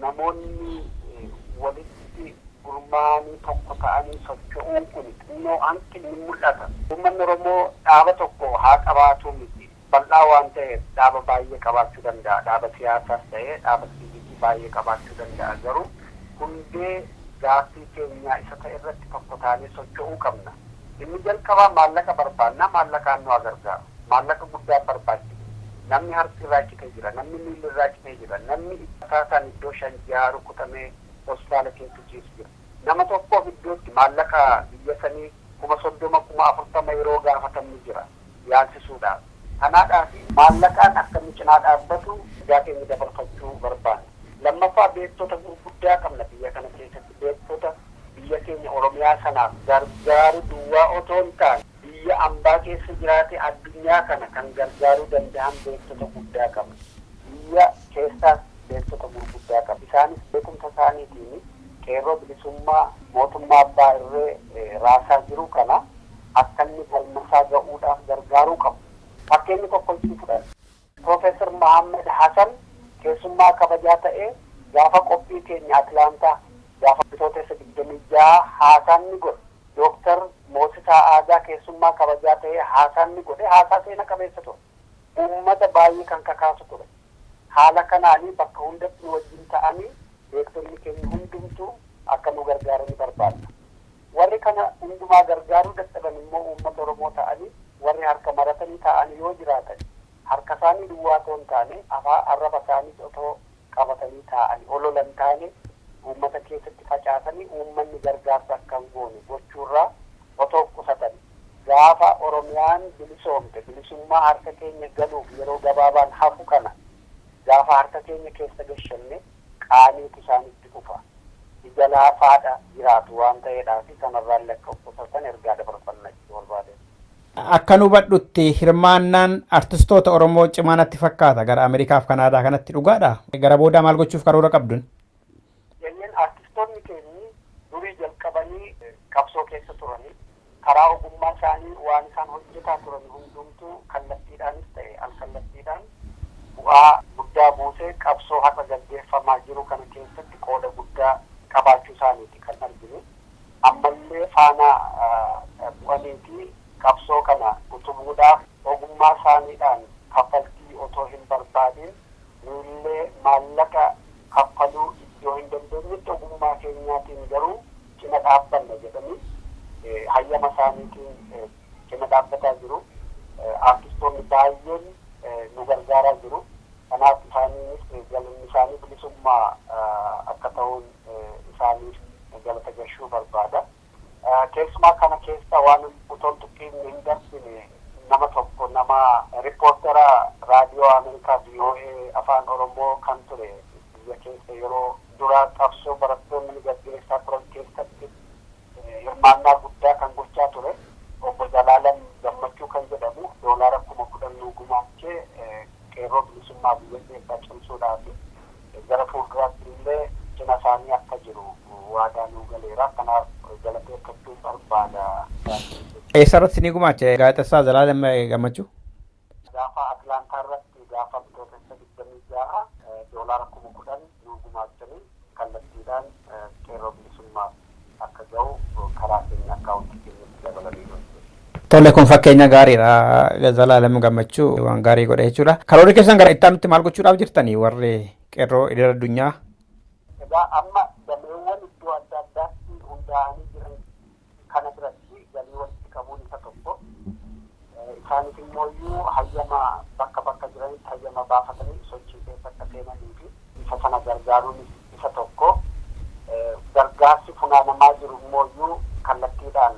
namoonni walitti gurmaa'anii tokko ta'anii socho'uun kun xinnoo hanqinni mul'ata. Uummanni Oromoo dhaaba tokko haa qabaatu miti. Bal'aa waan ta'eef dhaaba baay'ee qabaachuu danda'a. Dhaaba siyaasaas ta'ee dhaaba siivikii baay'ee qabaachuu danda'a. Garuu hundee Gaaffii keenya isa ta'e irratti tokko taanee socho'uu qabna. Inni jalqabaa maallaqa barbaannaa, maallaqaan nu gargaaru. Maallaqa guddaa barbaachisa. Namni harki irraa citee jira, namni miilli irraa citee jira, namni akkaataan iddoo 5-6 rukutamee hospitaala keessa ciisu jira. Nama tokkoof iddootti maallaqa biyya sanii 30,000 40,000 yeroo gaafatamni jira yaalsisuudhaaf. Kanaadhaaf maallaqaan akka inni cinaa dhaabbatu ergaa keenya dabarfachuu barbaanna. Lammaffaa, beektota gurguddaa qabna biyya kana keessatti. Beektota biyya keenya Oromiyaa sanaaf gargaaru duwwaa otoo hin taane, biyya ambaa keessa jiraate addunyaa kana kan gargaaruu danda'an beektota guddaa qabna. Biyya keessaas beektota gurguddaa qabna. Isaanis beekumsa isaaniitiin qeerroo bilisummaa mootummaa abbaa irree raasaa jiru kana akka inni galmasaa ga'uudhaaf gargaaruu qabu. Fakkeenyi tokko isin fudhadha. Piroofeesar Mahammad Hasan keessummaa kabajaa ta'ee gaafa qophii keenya Atlaantaa gaafa Bitootessa 26 haasaan ni godhe. Dooktar Moosisaa Aagaa keessummaa kabajaa ta'ee haasaan ni godhe. Haasaa seena qabeessa ture. Uummata baay'ee kan kakaasu ture. Haala kanaanii bakka hundatti nu wajjin ta'anii beektonni keenya hundumtuu akka nu gargaaran barbaadna. Warri kana hundumaa gargaaruu dadhaban immoo uummata Oromoo ta'anii warri harka maratanii ta'anii yoo jiraatan, harka isaanii duwwaa otoo hin taane afaan arraba isaaniis otoo qabatanii taa'anii ololan taane uummata keessatti facaasanii uummanni gargaarsa akka hin goone gochuurraa otoo qusatan, gaafa Oromiyaan bilisoomte, bilisummaa harka keenya galuuf yeroo gabaabaan hafu kana gaafa harka keenya keessa gashanne qaaniitu isaanitti dhufa. Ija laafaadha jiraatu waan ta'eedhaaf kanarraan lakka qusatan ergaa dabarfanna jechuu barbaade. Akka nu hubadhutti hirmaannaan artistoota Oromoo cimaa natti fakkaata gara Ameerikaaf Kanaadaa kanatti, dhugaadha. Gara boodaa maal gochuuf karoora qabdun? Jenneen, artistoonni keenyi durii jalqabanii qabsoo keessa turanii karaa ogummaa isaanii waan isaan hojjetaa turan hundumtuu kallattiidhaanis ta'e alkallattiidhaan bu'aa guddaa buusee qabsoo har'a gaggeeffamaa jiru kana keessatti qooda guddaa qabaachuu isaaniiti kan arginu. Ammallee faana bu'aniiti qabsoo kana utubuudhaaf ogummaa isaaniidhaan kaffaltii otoo hin barbaadin, nuyillee maallaqa kaffaluu iddoo hin dandeenyetti ogummaa keenyaatiin garuu cina dhaabbanna jedhanii hayyama isaaniitiin cina dhaabbataa jiru. Artistoonni baay'een nu gargaaraa jiru. Kanaaf isaaniinis galanni isaanii bilisummaa akka ta'uun isaaniif galata gashuu barbaada. Keessumaa kana keessa waan utoon tuqqiin hin darbine nama tokko, nama rippoortera raadiyoo Ameerikaa VOA Afaan Oromoo kan ture, biyya keessa yeroo dura qabsoo barattoonni gaggeessaa turan keessatti hirmaannaa guddaa kan gochaa ture, obbo Zalaalam Gammachuu kan jedhamu doolaara 10,000 nuu gumaachee qeerroo bilisummaa biyya keessaa cimsuudhaaf gara fuulduraatti illee cina isaanii akka jiru waadaa nuu galeera. Kanaaf galateeffachuu barbaada. Eessarratti ni gumaache gaazexessaa Zalaalam Gammachuu? Gaafa Atlaantaa irratti gaafa Bitootessa 26 doolaara 10,000 nuu gumaachanii kallattiidhaan qeerroo bilisummaaf akka ga'u karaa keenya akkaawuntii keenyatti dabalanii. Tole, kun fakkeenya gaariidha. Zalaalam Gammachuu waan gaarii godhe jechuudha. Karoorri keessan gara itti aanutti maal gochuudhaaf jirtanii warri qeerroo idil addunyaa? Egaa amma dameewwan iddoo adda addaatti hundaa'anii jiran kana biratti galii walitti qabuun isa tokko. Isaanis immoo hayyama bakka bakka jiranitti hayyama baafatanii sochii keessa akka seenanii fi isa sana gargaaruun isa tokko. Gargaarsi funaanamaa jiru immoo kallattiidhaan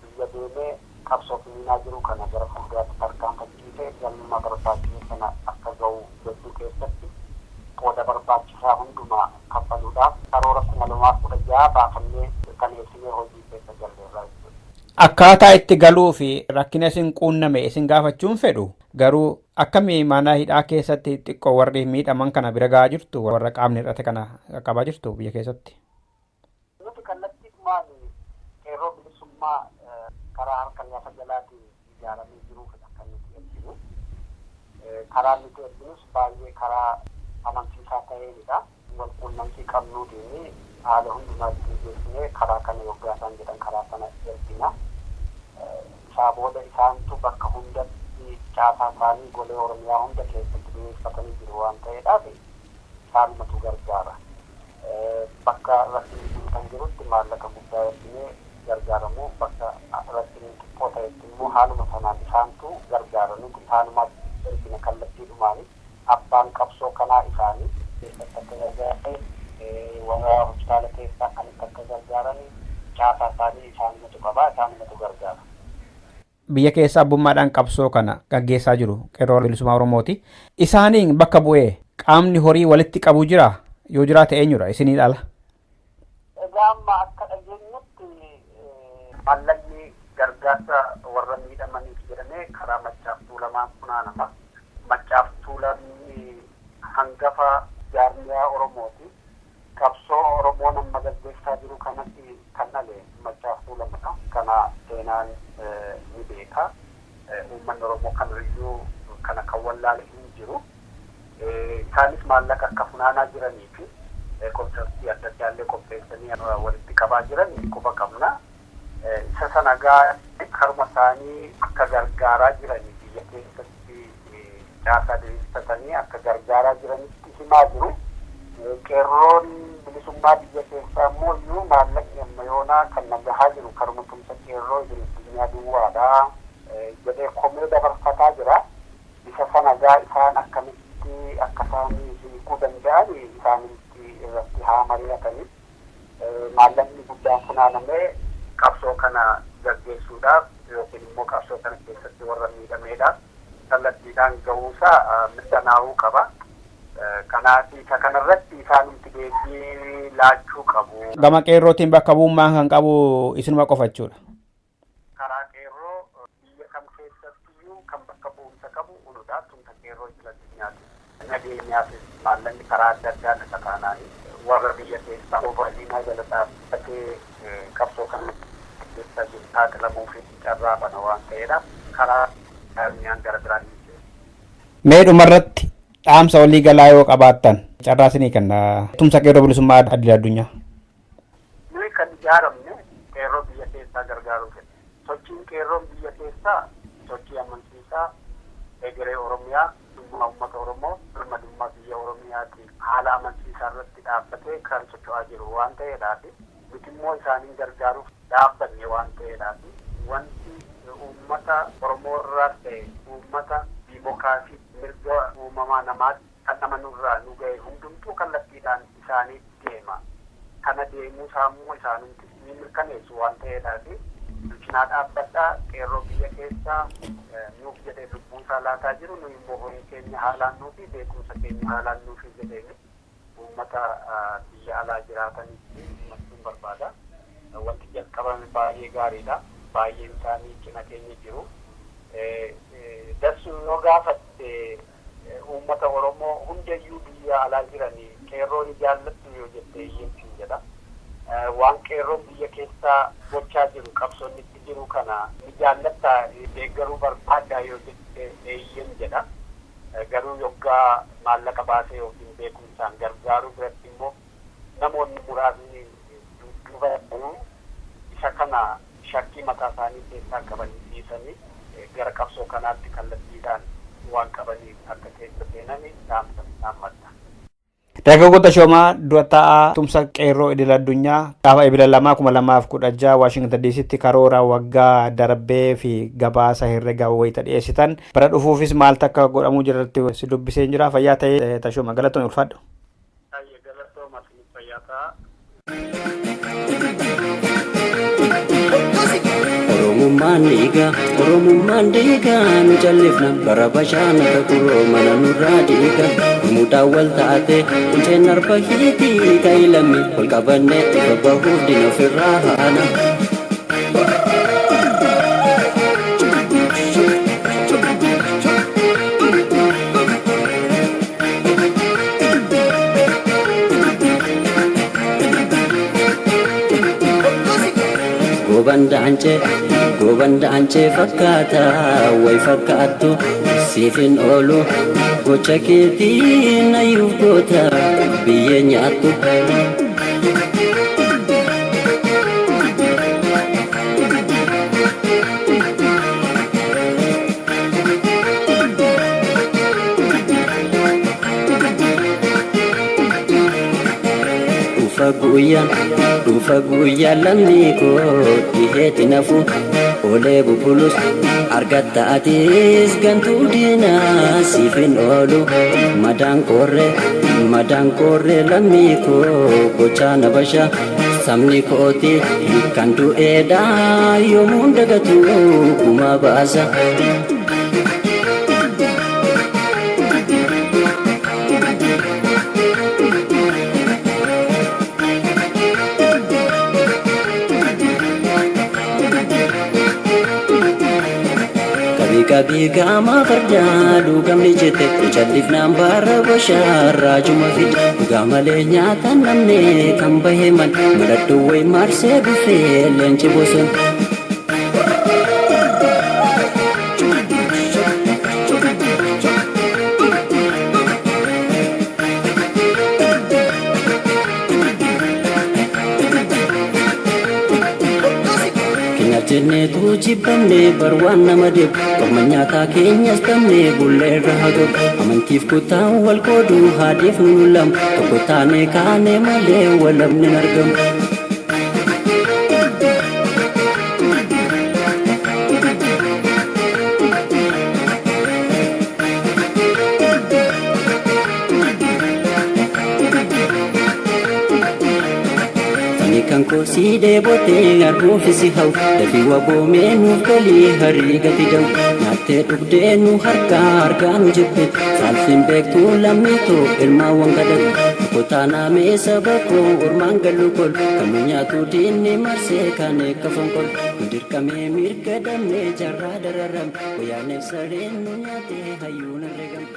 biyya deemee qabsoo finiinaa jiru kana gara fuulduraatti tarkaanfachiisee galma barbaachisu sana akka ga'u gochuu keessatti qooda barbaachisaa hundumaa kaffaluudhaaf karoora 2016 baafannee mirkaneessinee hojii keessa galleerra jechuudha. Akkaataa itti galuu fi rakkina isin quunname isin gaafachuun fedhu, garuu akkamii mana hidhaa keessatti xiqqoo warri miidhaman kana bira gahaa jirtu, warra qaamni hir'ate kana qaqqabaa jirtu biyya keessatti? Nuti kallattiidhumaan qeerroo bilisummaa karaa harka lafa jalaatiin ijaaramee jiruufidha kan nuti erginu. Karaa nuti erginus baay'ee karaa amansiisaa ta'eenidha. Wal quunnamtii qabnuutiin haala hundumaatti mijeessinee karaa kana yoggaa isaan jedhan karaa sana ergina. Isaa booda isaantu bakka hundatti caasaa isaanii golee Oromiyaa hunda keessatti diriirfatanii jiru waan ta'eedhaaf isaanumatu gargaara. Bakka rakkinni kan jirutti maallaqa guddaa erginee gargaaramuu, bakka rakkinni xiqqoo ta'etti immoo haaluma sanaan isaantu gargaaranii isaanuma ergina kallattiidhumaani. Abbaan qabsoo kanaa isaanii keessatti akka gargaaran, warra hospitaala keessaa akkamitti akka gargaaran caasaa isaanii isaanumatu qabaa, isaanumatu gargaara. Biyya keessa abbummaadhaan qabsoo kana gaggeessaa jiru qeerroo bilisummaa Oromooti. Isaaniin bakka bu'ee qaamni horii walitti qabu jira, yoo jiraate eenyudha isinii ala? Egaa amma akka dhageenyutti maallaqni gargaarsa warra miidhamaniif jedhamee karaa Maccaaf Tuulamaan funaanama. Maccaaf Tuulamni hangafa jaarmiyaa Oromooti. Qabsoo Oromoon amma gaggeessaa jiru kanatti kan dhale Maccaaf Tuulamadha. Kana seenaan ni beeka. Uummanni Oromoo kamiyyuu kana kan wallaale hin jiru. Isaanis maallaqa akka funaanaa jiranii fi konsartii adda addaa illee qopheessanii walitti qabaa jiran quba qabna. Isa sana gaa karuma isaanii akka gargaaraa jiranii biyya keessatti caasaa diriirfatanii akka gargaaraa jiranitti himaa jiru. Qeerroon bilisummaa biyya keessaa immoo iyyuu maallaqni amma yoonaa kan nagahaa jiru karuma tumsa qeerroo idil addunyaa duwwaadha jedhee komee dabarfataa jira. Isa sana gaa isaan akkamitti akka isaan hiikuu danda'an isaanitti irratti haa mari'atanii. Maallaqni guddaan funaanamee qabsoo kana gaggeessuudhaaf yookiin immoo qabsoo kana keessatti warra miidhameedhaaf kallattiidhaan gahuusaa mirkanaa'uu qaba. Kanaaf isa kanarratti isaanumti deebii laachuu qabu. Gama qeerrootiin bakka bu'ummaa kan qabu isinuma qofa jechuudha. Karaa qeerroo biyya kam keessattiyyuu kan bakka bu'umsa qabu unudha. Tumsa qeerroo idil addunyaati. Nageenyaafis maallaqni karaa adda addaa dhaqa taanaani warra biyya keessaa obaaliinaa jala dhaabbatee qabsoo kana keessa jiru saaxilamuu fi carraa bana waan ta'eedhaaf karaa jaarmiyaan gara biraan hin jiru. Mee dhumarratti dhaamsa walii galaa yoo qabaattan carraa isinii kenna tumsa qeerroo bilisummaa idil addunyaa. Nuyi kan ijaaramne qeerroo biyya keessaa gargaaruu fedha. Sochiin qeerroon biyya keessaa sochii amansiisaa egeree Oromiyaa, dhimma uummata Oromoo, birmadummaa biyya Oromiyaatiin haala amansiisaa irratti dhaabbatee kan socho'aa jiru waan ta'eedhaaf nuti immoo isaaniin gargaaruuf dhaabbanne waan ta'eedhaaf wanti uummata Oromoo irraa ta'e uummata diimokiraasii mirga uumamaa namaatti kan amanurraa nu ga'e hundumtuu kallattiidhaan isaaniif deema. Kana deemuu isaa immoo isaanumti ni mirkaneessu waan ta'eedhaaf nu cinaa dhaabbadhaa. Qeerroo biyya keessaa nuuf jedhee lubbuu isaa laataa jiru, nu immoo horii keenya haalaan nuufi beekumsa keenya haalaan nuufi jedheeni uummata biyya alaa jiraatanitti himachuun barbaada. Wanti jalqabame baay'ee gaariidha. Baay'een isaanii cina keenya jiru. Dassuu yoo gaafatte uummata Oromoo hundayyuu biyya alaa jiranii qeerroo ni jaallattu yoo jette eeyyamsiin jedha. Waan qeerroon biyya keessaa gochaa jiru, qabsoonni itti jiru kana ni jaallattaa, deeggaruu barbaaddaa yoo jette eeyyam jedha. Garuu yoggaa maallaqa baasee yookiin beekumsaan gargaaruu biratti immoo namoonni muraasni dudduuba isa kana shakkii mataa isaanii keessaa qabanii dhiisanii gara qabsoo kanaatti kallattiidhaan waan qabaniif akka keessa seenanii dhaamsa dhaammadha. Dargaggoo Tashoomaa, dura taa'aa tumsa qeerroo idil addunyaa, gaafa Ebila 2, 2016 Waashingtan DCtti karoora waggaa darbee fi gabaasa herregaa wayita dhiyeessitan bara dhufuufis maaltu akka godhamuu jirratti si dubbisee jira. Fayyaa ta'ee Tashooma, galatoon, ulfaadhu. Baay'ee galatooma, isiniif fayyaa ta'a. Oromummaan dhiiga, Oromummaan dhiiga, nu callifna bara bashaana kuroo mana nurraa dhiiga. Gurmuudhaan wal taate qunceen arba hiitii ka'ilammi ol qabannee ifa bahuuf dina ofirraa haana. Goban daancee, goban daancee fakkaata, way fakkaattu siifin oolu, gocha keetiin ayyuuf goota biyyee nyaattu. Dhufa guyyaan Dhufa guyyaa lammii koo dhiheetti nafu olee bubulus argatta atis gantuu diinaa siif hin oolu. Madaan korree lammii koo gochaa na basha sabni kooti kan du'eedha yoomuun dagatu gumaa baasa. Qabii gama fardaa dhugamni jette jal'ifnaan bara bashaarraa juma fide dhugaa malee nyaata namne kan bahe man maladhu wayi marsee dhufee leenci boson. Jenneetu jibbamne bar waan nama dhibu qorma nyaataa keenyas qabne bulla irra haa amantiif kutaan wal qoodu haadhiif nu lamu tokko taane kaane malee walabni hin argamu. Kan kosii dheebotee arguufis hawu dafii waboomee nuuf galii harii gati da'u nyaattee dhugdee nu harkaa harkaa nu jibbe saalfiin beektuu lammiitoo ilmaawwan gadatu tokko taanaamee saba koo ormaan gallu kol kan nu nyaatu diinni marsee kan eekka fonkol nu dirqamee mirga damee jarraa dararam wayyaaneef sareen nu nyaatee hayyuun herregam.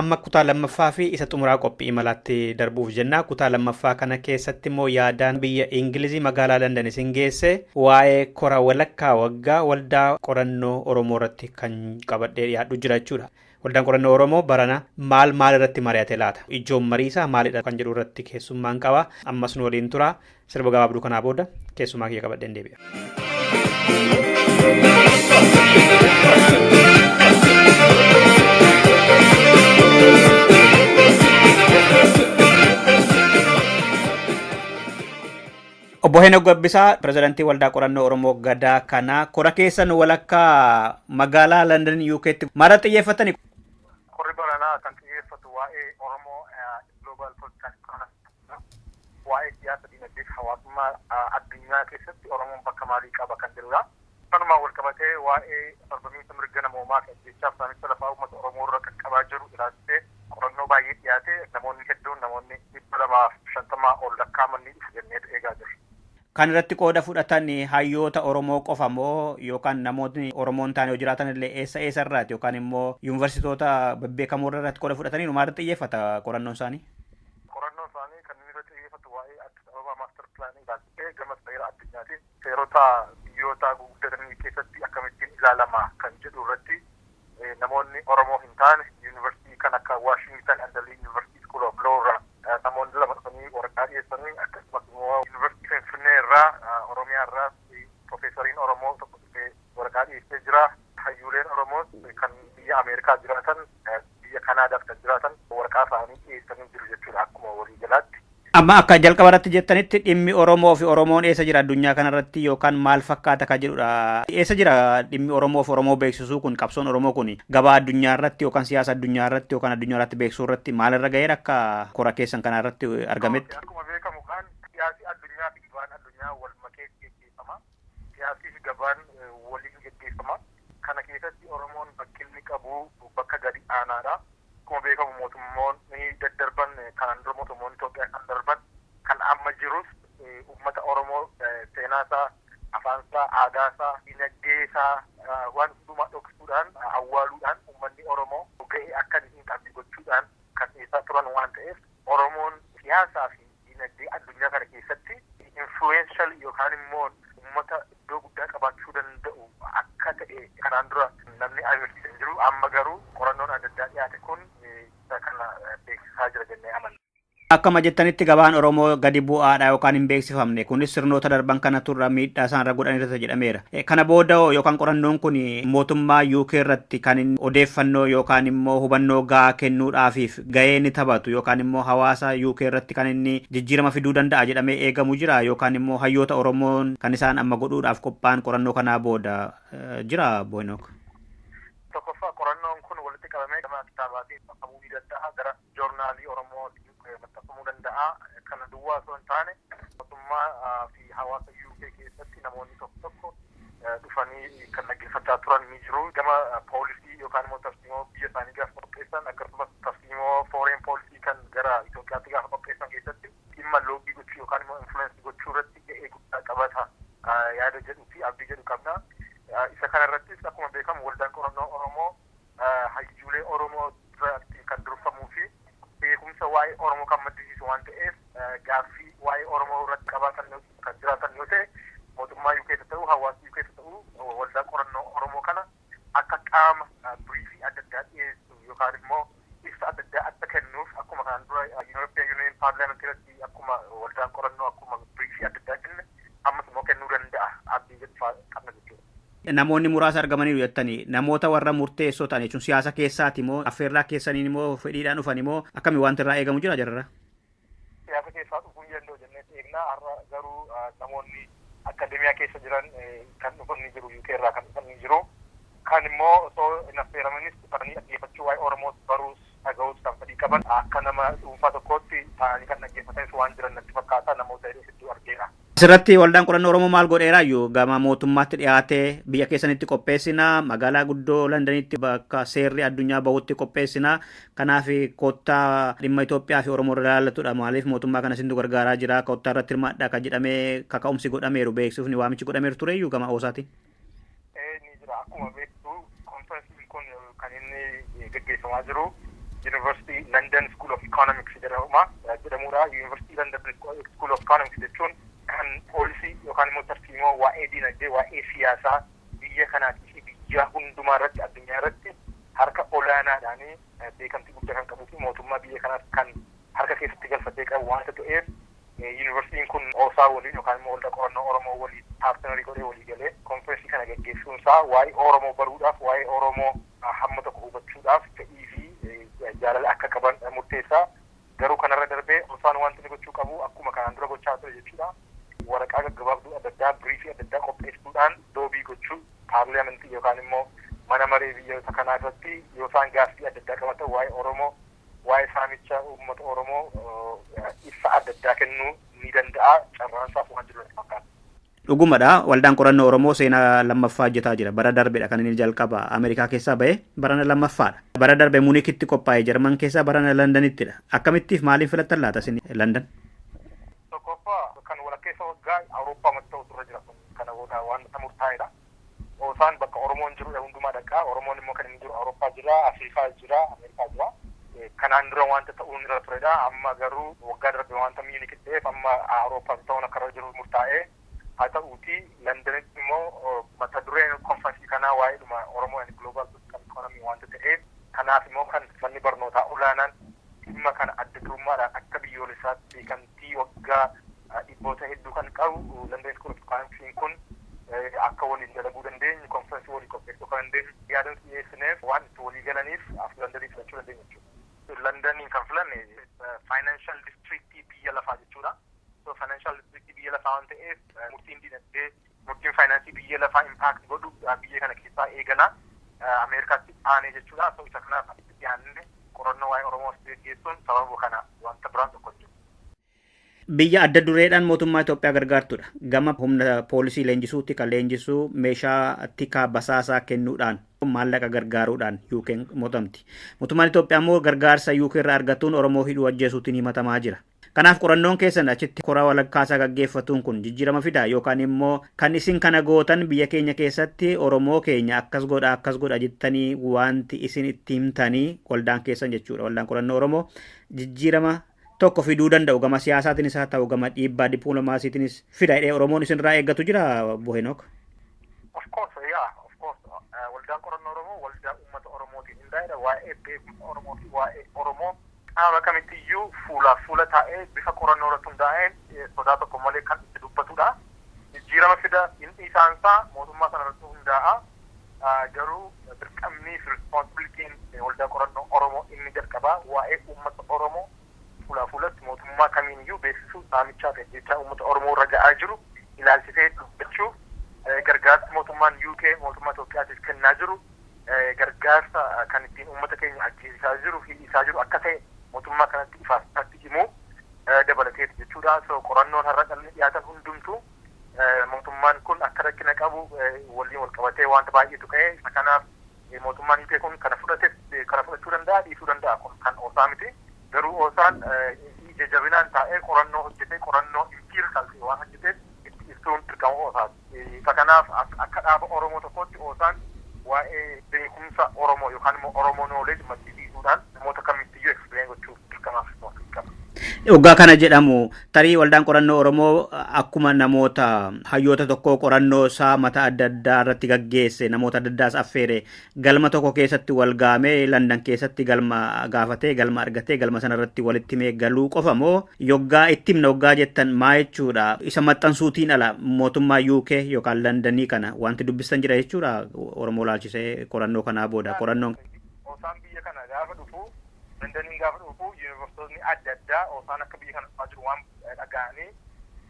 Amma kutaa lammaffaa fi isa xumuraa qophii imalaatti darbuuf jenna. Kutaa lammaffaa kana keessatti immoo yaadaan biyya Ingilizii magaalaa London isin geesse waa'ee kora walakkaa waggaa waldaa qorannoo Oromoo irratti kan qabadhee dhiyaadhu jira jechuudha. Waldaan qorannoo Oromoo barana maal maal irratti mari'ate laata? Ijoon mariisaa maalidha kan jedhu irratti keessummaan qaba. Ammas nu waliin tura. Sirba gabaabduu kanaa booda keessummaa kiyya qabadheen deebi'a. Obbo Heenok Gabbisaa, pirezidaantii Waldaa Qorannoo Oromoo Gadaa kanaa kora keessan walakkaa magaalaa London UK'tti maal xiyyeeffatani? Korri baranaa kan xiyyeeffatu waa'ee Oromoo Global Political Economy, waa'ee siyaasa dinagdee fi hawaasummaa addunyaa keessatti Oromoon bakka maalii qaba kan jedhudha. Kanumaan wal qabatee waa'ee sarbamiinsa mirga namoomaa fi ajjeechaaf saamicha lafaa uummata Oromoo irra qaqqabaa jiru ilaalchisee qorannoo baay'ee dhiyaate namoonni hedduun namoonni 250 ol lakkaa'aman ni dhufu jennee eegaa jirra. Kan irratti qooda fudhatan hayyoota Oromoo qofa moo yookaan namootni Oromoo hin taane yoo jiraatan illee eessa eessa irraati yookaan immoo yuunivarsiitoota bebbeekamoo irratti qooda fudhatanii maalirratti xiyyeeffata qorannoon isaanii? Qorannoon isaanii kan inni irratti xiyyeeffatu waa'ee Addis Ababa Master Plan ilaalchisee gama seera addunyaatiin seerota biyyoota guguddatanii keessatti akkamittiin ilaalama kan jedhu irratti namoonni Oromoo hin taane yuunivarsiitii kan akka Washington and Lee University School of Law irraa namoonni lama dhufanii waraqaa dhiyeessanii akkasumas immoo yuunivarsiitii Finfinnee irraa Oromiyaa irraa piroofeesariin Oromoo tokko dhufee waraqaa dhiyeessee jira. Hayyuuleen Oromoos kan biyya Ameerikaa jiraatan biyya Kanaadaaf kan jiraatan waraqaa isaanii dhiyeessanii jiru jechuudha akkuma waliigalaatti. Amma akka jalqaba irratti jettanitti dhimmi Oromoo fi Oromoon eessa jira addunyaa kanarratti yookaan maal fakkaata kan jedhudha. Eessa jira dhimmi Oromoo fi Oromoo beeksisuu kun qabsoon Oromoo kun gabaa addunyaa irratti yookaan siyaasa addunyaa irratti yookaan addunyaa irratti beeksisuu irratti maalirra ga'eera akka kora keessan kana irratti argametti? Akkuma beekamu kan siyaasi addunyaa fi gabaan addunyaa wal makee geggeeffama. Siyaasii fi gabaan waliin geggeeffama. Kana keessatti Oromoon bakki inni qabu bakka gadi aanaadha. Akkuma beekamu mootummoonni daddarban kanaan dura mootummoonni Itoophiyaa kan darban kan amma jirus uummata Oromoo seenaasaa, afaansaa, aadaasaa, dinagdeesaa waan hundumaa dhoksuudhaan awwaaluudhaan uummanni Oromoo ga'ee akka hin qabne gochuudhaan kan dhiyeessaa turan waan ta'eef Oromoon siyaasaa fi dinagdee addunyaa kana keessatti influential yookaan immoo uummata iddoo guddaa qabaachuu danda'u akka ta'e kanaan dura namni agarsiisaa jiru amma garuu qorannoon adda addaa dhiyaate kun isa kana beeksisaa jira jennee amanna. Akkuma jettanitti gabaan Oromoo gadi bu'aadha yookaan hin beeksifamne, kunis sirnoota darban kana turra miidhaa isaanirra godhanirra jedhameera. Kana booda yookaan qorannoon kun mootummaa UK irratti kan odeeffannoo yookaan immoo hubannoo gahaa kennuudhaafiif gahee ni taphatu yookaan immoo hawaasa UK irratti kan inni jijjiirama fiduu danda'a jedhamee eegamu jira, yookaan immoo hayyoota Oromoon kan isaan amma godhuudhaaf qophaa'an qorannoo kanaa booda jira, Boynook? Tokkoffaa, qorannoon kun walitti qabamee gama kitaabaatiin maxxanfamuu ni danda'a, gara joornaalii Oromoo maxxanfamuu danda'a. Kana duwwaa osoo hin taane, mootummaa fi hawaasa UK keessatti namoonni tokko tokko dhufanii kan dhaggeeffachaa turan ni jiru. Gama poolisii yookaan immoo tarsiimoo biyya isaanii gaafa qopheessan, akkasumas tarsiimoo foreign policy kan gara Itoophiyaatti gaafa qopheessan keessatti dhimma lobby gochuu yookaan immoo influence gochuu irratti ga'ee guddaa qabata yaada jedhuu fi abdii jedhu qabna. Isa kana irrattis akkuma beekamu Waldaan Qorannoo Oromoo hayyuulee Oromoo irratti kan durfamuu fi beekumsa waa'ee Oromoo kan maddisiisu waan ta'eef, gaaffii waa'ee Oromoo irratti qabaatan kan jiraatan yoo ta'e, mootummaa UK keessa ta'u, hawaasa UK keessa ta'u, Waldaa Qorannoo Oromoo kana akka qaama briefii adda addaa dhiyeessu yookaan immoo ibsa adda addaa akka kennuuf, akkuma kanaan dura European Union Parliament irratti akkuma waldaan qorannoo akkuma briefii adda addaa kenne, ammas immoo kennuu danda'a abdii jedhu qabna jechuudha. Namoonni muraasa argamaniiru jettanii, namoota warra murteessoo ta'an jechuun siyaasa keessaati moo, affeerraa keessaniin immoo fedhiidhaan dhufan immoo, akkami wanti irraa eegamu jira jararra? Siyaasa keessaa dhufuu hin danda'u jennee eegnaa. Har'a garuu namoonni akademiyaa keessa jiran kan dhufan ni jiru, UK irraa kan dhufan ni jiru. Kan immoo osoo hin affeeramanis dhufanii dhaggeeffachuu, waa'ee Oromoos baruus dhaga'uus kan fedhii qaban, akka nama dhuunfaa tokkootti taa'anii kan dhaggeeffatanis waan jiran natti fakkaata, namoota hedduu argeera. Asirratti Waldaan Qorannoo Oromoo maal godheeraayyuu gama mootummaatti dhiyaatee, biyya keessanitti qopheessinaa, magaalaa guddoo Londanitti bakka seerri addunyaa bahutti qopheessinaa, kanaaf koottaa, dhimma Itoophiyaa fi Oromoo irra ilaallatudha, maaliif mootummaa kana isintu gargaaraa jira, koottaa irratti hirmaadhaa kan jedhamee kaka'umsi godhameeru, beeksifni waamichi godhameeru tureyyuu gama OSAti. Ni jira. Akkuma beektu, konferensiin kun kan inni gaggeeffamaa jiru University London School of Economics jedhamudha. University London School of Economics jechuun kan poolisii yookaan immoo tarsiimoo waa'ee dinagdee, waa'ee siyaasaa biyya kanaatii fi biyya hundumaa irratti, addunyaa irratti harka olaanaadhaan beekamtii guddaa kan qabuu fi mootummaa biyya kanaas kan harka keessatti galfatee qabu waanta ta'eef, yuunivarsiitiin kun OSA waliin yookaan immoo Waldaa Qorannoo Oromoo waliin partnerii godhee walii galee konferensii kana gaggeessuun isaa waa'ee Oromoo baruudhaaf, waa'ee Oromoo hamma tokko hubachuudhaaf fedhii fi jaalala akka qaban murteessaa. Garuu kanarra darbee OSAn wanti inni gochuu qabu akkuma kanaan dura gochaa ture jechuudha. Waraqaa gaggabaabduu adda addaa, briefii adda addaa qopheessuudhaan lobby gochuu, paarliyamentii yookaan immoo mana maree biyyoota kanaa irratti yoo isaan gaaffii adda addaa qabatan, waa'ee Oromoo, waa'ee saamicha uummata Oromoo ibsa adda addaa kennuu ni danda'a, carraan isaaf waan jiru natti fakkaata. Dhugumadha, Waldaan Qorannoo Oromoo seenaa lammaffaa hojjetaa jira. Bara darbedha kan inni jalqaba Ameerikaa keessaa ba'e, barana lammaffaadha. Bara darbe Munikitti qophaa'e Jarman keessaa, barana Londonittidha. Akkamittiif maaliif filattan laata isin London? Tokkoffaa, kan walakkeessa waggaa Awurooppaa matti ta'utu irra jira, kana booda waan murtaa'edha. OSAn bakka Oromoon jiru hundumaa dhaqaa. Oromoon immoo kan inni jiru Awurooppaa jira, Afrikaa jira, Ameerikaa jira. Kanaan dura wanta ta'uun irra turedha. Amma garuu waggaa darbe wanta Miinikitti ta'eef, amma Awurooppaatti ta'uun akka irra jiru murtaa'ee. Haa ta'uuti, Londonitti immoo mata dureen konferansii kanaa waa'eedhuma Oromoo and Global Political Economy wanta ta'eef, kanaaf immoo kan manni barnootaa olaanaan dhimma kana adda durummaadhaan akka biyyoolessaatti beekamtii waggaa dhibboota hedduu kan qabu London School of Economics kun akka waliin dalaguu dandeenyu, konferensii walii qopheessuu akka dandeenyu yaadan dhiyeessineef, waan itti walii galaniif as Londonii filachuu dandeenya jechuudha. Londoniin kan filanne financial districtii biyya lafaa jechuudha. So financial districtii biyya lafaa waan ta'eef, murtiin dinagdee, murtiin faayinaansii biyya lafaa impact godhu biyya kana keessaa eegala. Ameerikaatti aanee jechuudha. So isa kanaaf asitti dhiyaannee qorannoo waa'ee Oromoo as geggeessuun sababa kana, wanta biraan tokko jiru. Biyya adda dureedhaan mootummaa Itoophiyaa gargaartudha. Gama humna poolisii leenjisuutti kan leenjisuu, meeshaa tikaa basaasaa kennuudhaan, maallaqa gargaaruudhaan UK'n motamti. Mootummaan Itoophiyaa immoo gargaarsa UK irraa argatuun Oromoo hidhuu, ajjeesuutiin himatamaa jira. Kanaaf qorannoon keessan achitti koraa walakkaasaa gaggeeffatuun kun jijjiirama fida, yookaan immoo kan isin kana gootan biyya keenya keessatti Oromoo keenya akkas godha, akkas godha jettanii wanti isin itti himtanii, waldaan keessan jechuudha, Waldaan Qorannoo Oromoo jijjiirama tokko fiduu danda'u, gama siyaasaatiinis haa ta'u, gama dhiibbaa dippiloomaasiitiinis fida jedhee Oromoon isinirraa eeggatu jira, Bohenook? Of course, yeah, of course. Waldaan Qorannoo Oromoo waldaa uummata Oromootiin hundaa'edha. Waa'ee beekumsa Oromoo fi waa'ee Oromoo Qaama kamittiyyuu fuulaaf fuula taa'ee bifa qorannoo irratti hundaa'een sodaa tokko malee kan itti dubbatudha. Jijjiirama fida inni isaansaa mootummaa sana irratti hundaa'a. Garuu dirqamnii fi responsibilitiin Waldaa Qorannoo Oromoo inni jalqabaa waa'ee uummata Oromoo fuulaa fuulatti mootummaa kamiiniyyuu beeksisuu, saamichaa fi ajjeechaa uummata Oromoo irra ga'aa jiru ilaalchisee dubbachuu, gargaarsa mootummaan UK mootummaa Itoophiyaatiif kennaa jiru gargaarsa kan ittiin uummata keenya ajjeesisaa jiru, hidhisaa jiru akka ta'e mootummaa kanatti ifaaf ifatti himuu dabalateeti jechuudha. So qorannoon har'a dhalli dhiyaatan hundumtuu mootummaan kun akka rakkina qabu waliin wal qabatee wanta baay'eetu ka'e. Isa kanaaf mootummaan UK kun kana fudhate, kana fudhachuu danda'a, dhiisuu danda'a, kun kan OSA miti. Garuu OSAn ija jabinaan taa'ee qorannoo hojjetee, qorannoo empirical ta'e waan hojjeteef itti ibsuun dirqama OSAti. Isa kanaaf akka dhaaba Oromoo tokkootti OSAn waa'ee beekumsa Oromoo yookaan immoo Oromoo knowledge maddisiisuudhaan namoota kamittiyyuu explain gochuuf dirqamaaf qaba. Waggaa kana jedhamu tarii Waldaan Qorannoo Oromoo akkuma namoota hayyoota tokkoo qorannoo isaa mata adda addaa irratti gaggeesse, namoota adda addaas affeere, galma tokko keessatti wal gaamee, Landan keessatti galma gaafatee, galma argatee, galma sana irratti walitti himee galuu qofa moo, yoggaa itti himna waggaa jettan maa jechuudha? Isa maxxansuutiin ala mootummaa UK yookaan Landanii kana wanti dubbistan jira jechuudha Oromoo laalchisee qorannoo kanaa booda qorannoon? OSAn biyya kana gaafa dhufu, Londaniin gaafa dhufu, yuunivarsiitonni adda addaa OSAn akka biyya kana dhufaa jiru waan dhaga'anii,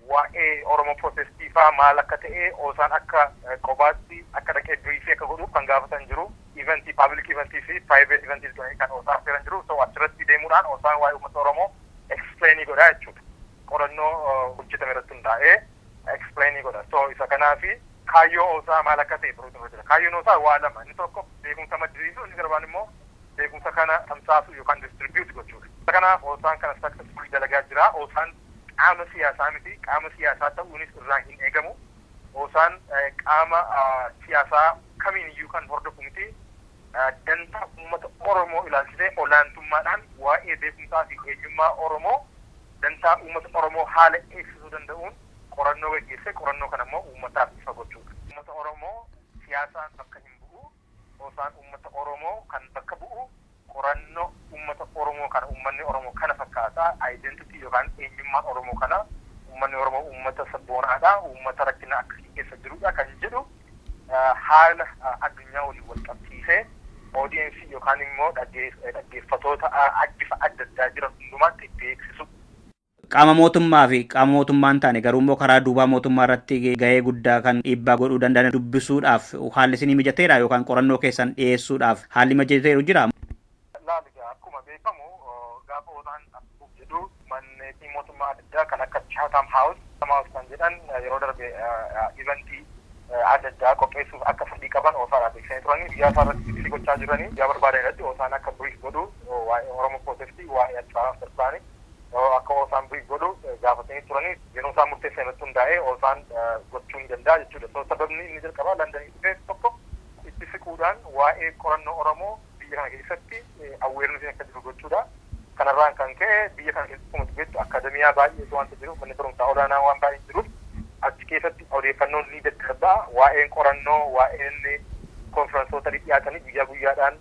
waa'ee Oromoo protestii faa maal akka ta'e OSAn akka kophaatti akka dhaqee briefii akka godhuuf kan gaafatan jiru. Eventii, public eventii fi private eventii kan OSA affeeran jiru. So achirratti deemuudhaan OSAn waa'ee uummata Oromoo explainii godha jechuudha. Qorannoo hojjetame irratti hundaa'ee explainii godha. So isa kanaafi kaayyoo OSA maal akka ta'e baruutu irra jira. Kaayyoon OSA waa lama. Inni tokko beekumsa maddisiisuu, inni garbaan immoo beekumsa kana tamsaasuu yookaan distribute gochuudha. Isa kanaaf OSAn kana successfully dalagaa jira. OSAn qaama siyaasaa miti. Qaama siyaasaa ta'uunis irraa hin eegamu. OSAn qaama siyaasaa kamiin iyyuu kan hordofu miti. Dantaa uummata Oromoo ilaalchisee olaantummaadhaan waa'ee beekumsaa fi eenyummaa Oromoo, dantaa uummata Oromoo haala eegsisuu danda'uun qorannoo gaggeessee, qorannoo kana immoo uummataaf ifa gochuudha. Uummata Oromoo siyaasaan bakka hin bu'u. OSAn uummata Oromoo kan bakka bu'u qorannoo uummata Oromoo kana, uummanni Oromoo kana fakkaata, identity yookaan eenyummaan Oromoo kana, uummanni Oromoo uummata sabboonaadha, uummata rakkina akkasii keessa jirudha kan jedhu haala addunyaa waliin wal qabsiisee audience yookaan immoo dhaggeeffatoota bifa adda addaa jiran hundumaatti beeksisu. Qaama mootummaa fi qaama mootummaa hin taane, garuu immoo karaa duubaa mootummaa irratti gahee guddaa kan dhiibbaa godhuu danda'an dubbisuudhaaf haalli isinii mijateera yookaan qorannoo keessan dhiyeessuudhaaf haalli mijateeru jira? Laali, akkuma beekamu gaafa OSAn dhufuuf jedhu manneetii mootummaa adda addaa kan akka Chatham House kan jedhan yeroo darbe eventii adda addaa qopheessuuf akka fedhii qaban OSAdhaaf beeksisanii turanii, biyya isaa irratti fixii gochaa jiranii. Guyyaa barbaadan irratti OSAn akka brief godhu, waa'ee Oromoo protestii, waa'ee Achaaraa Sirbaanii akka OSAn brief godhu gaafatanii turanii, yeroo isaan murteessan irratti hundaa'ee OSAn gochuu ni danda'a jechuudha. So sababni inni jalqabaa Londonii dhufee tokko itti siquudhaan waa'ee qorannoo Oromoo biyya kana keessatti awareness akka jiru gochuudha. Kanarraan kan ka'e biyya kana keessatti akkuma beektu akademiyaa baay'eetu wanta jiruuf, manni barumsaa olaanaa waan baay'ee jiruuf, achi keessatti odeeffannoon ni daddarbaa, waa'een qorannoo, waa'een konferensoota dhiyaatanii guyyaa guyyaadhaan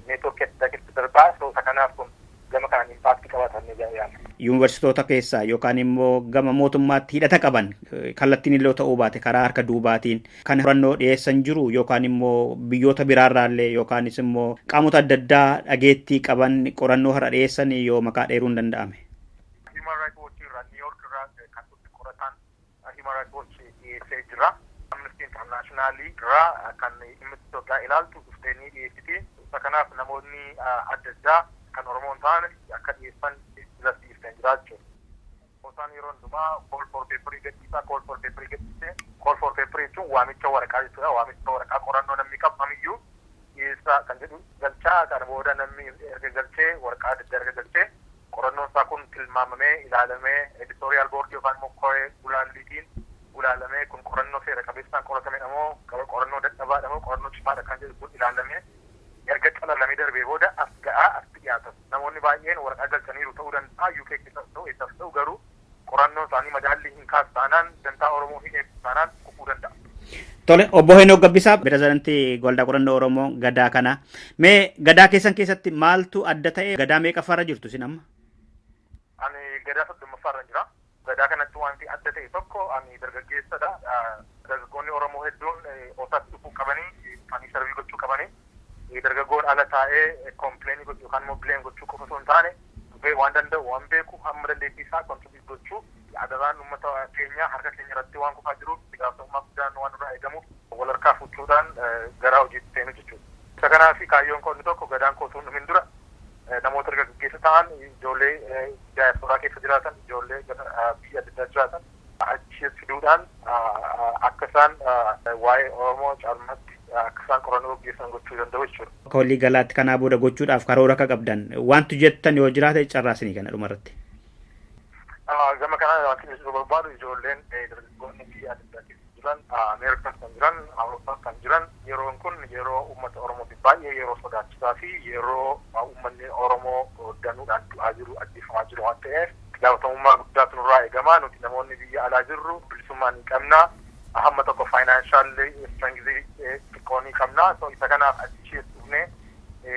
networkii adda addaa keessatti darbaa. So isa kanaaf kun gama kanaan impactii qabaatan ni yaala. Yuunivarsiitoota keessaa yookaan immoo gama mootummaatti hidhata qaban, kallattiin illee ta'uu baate karaa harka duubaatiin kan qorannoo dhiyeessan jiru, yookaan immoo biyyoota biraarraallee yookaanis immoo qaamota adda addaa dhageettii qaban qorannoo har'a dhiyeessan yoo maqaa dheeruun danda'ame. Human Rights Watch irraa, New York irraa kan dhufe qorataan Human Rights Watch dhiyeessee jira. Amnesty International irraa kan dhimma Itoophiyaa ilaaltu dhuftee ni dhiyeessiti. Isa kanaaf namoonni adda addaa kan Oromoo hin taane akka dhiyeessan irratti dhiyeessan jira jechuudha. OSAn yeroo hundumaa call for paperii gadhiisaa, call for paperii gadhiisee, call for paperii jechuun waamicha waraqaa jechuudha. Waamicha waraqaa qorannoo namni qabu kamiyyuu dhiyeessaa kan jedhu galchaa. Kana booda namni erga galchee, waraqaa adda addaa erga galchee, qorannoon isaa kun tilmaamamee, ilaalamee, editorial board yookaan immoo koree gulaalliitiin gulaalamee, kun qorannoo seera qabeessaan qoratamedha moo qorannoo dadhabaadha moo qorannoo cimaadha kan jedhu kun ilaalamee, erga calalamee darbee booda as ga'aa, asitti dhiyaata. Namoonni baay'een waraqaa galchaniiru ta'uu danda'a, UK keessas ta'u eessas ta'u, garuu qorannoon isaanii madaallii hin kaasu taanaan, dantaa Oromoo hin eegsisu taanaan kufuu danda'a. Tole, obbo Heenok Gabbisaa, pirezidaantii Waldaa Qorannoo Oromoo Gadaa kana. Mee Gadaa keessan keessatti maaltu adda ta'e, Gadaa meeqaffaarra jirtu isin amma? Ani Gadaa 30ffaarra jira. Gadaa kanatti wanti adda ta'e tokko ani dargaggeessadha. Dargaggoonni Oromoo hedduun OSAtti dhufuu qabanii, dhufanii serve gochuu qabanii. Dargaggoon ala taa'ee complain gochuu yookaan immoo blame gochuu qofa osoo hin taane, dhufee waan danda'u, waan beeku, hamma dandeettii isaa contribute gochuu. Adaraan uummata keenya harka keenya irratti waan kufaa jiruuf, itti gaafatamummaa guddaan waan nurraa eegamuuf, wal harkaa fuuchuudhaan gara hojiitti seenu jechuudha. Isa kanaaf kaayyoon koo inni tokko, Gadaan koo osoo hin dhumin dura, namoota dargaggeessa ta'an, ijoollee daayaspooraa keessa jiraatan, ijoollee biyya adda addaa jiraatan achi fiduudhaan akka isaan waa'ee Oromoo caalmaatti akka isaan qorannoo gaggeessan gochuu danda'u jechuudha. Akka walii galaatti kanaa booda gochuudhaaf karoora akka qabdan wanti jettan yoo jiraate, carraasinii kana dhumarratti. Gama kanaan wanti nuti barbaadu, ijoolleen dargaggoonni biyya adda addaa keessa jiran, Ameerikaas kan jiran, Awuroopaas kan jiran, yeroon kun yeroo uummata Oromootiif baay'ee yeroo sodaachisaa fi yeroo uummanni Oromoo danuudhaan du'aa jiru, ajjeefamaa jiru waan ta'eef, gaafatamummaa guddaatu nurraa eegama. Nuti namoonni biyya alaa jirru bilisummaa ni qabna. Hamma tokko financial strength xiqqoo ni qabna. So isa kanaaf achi dhufnee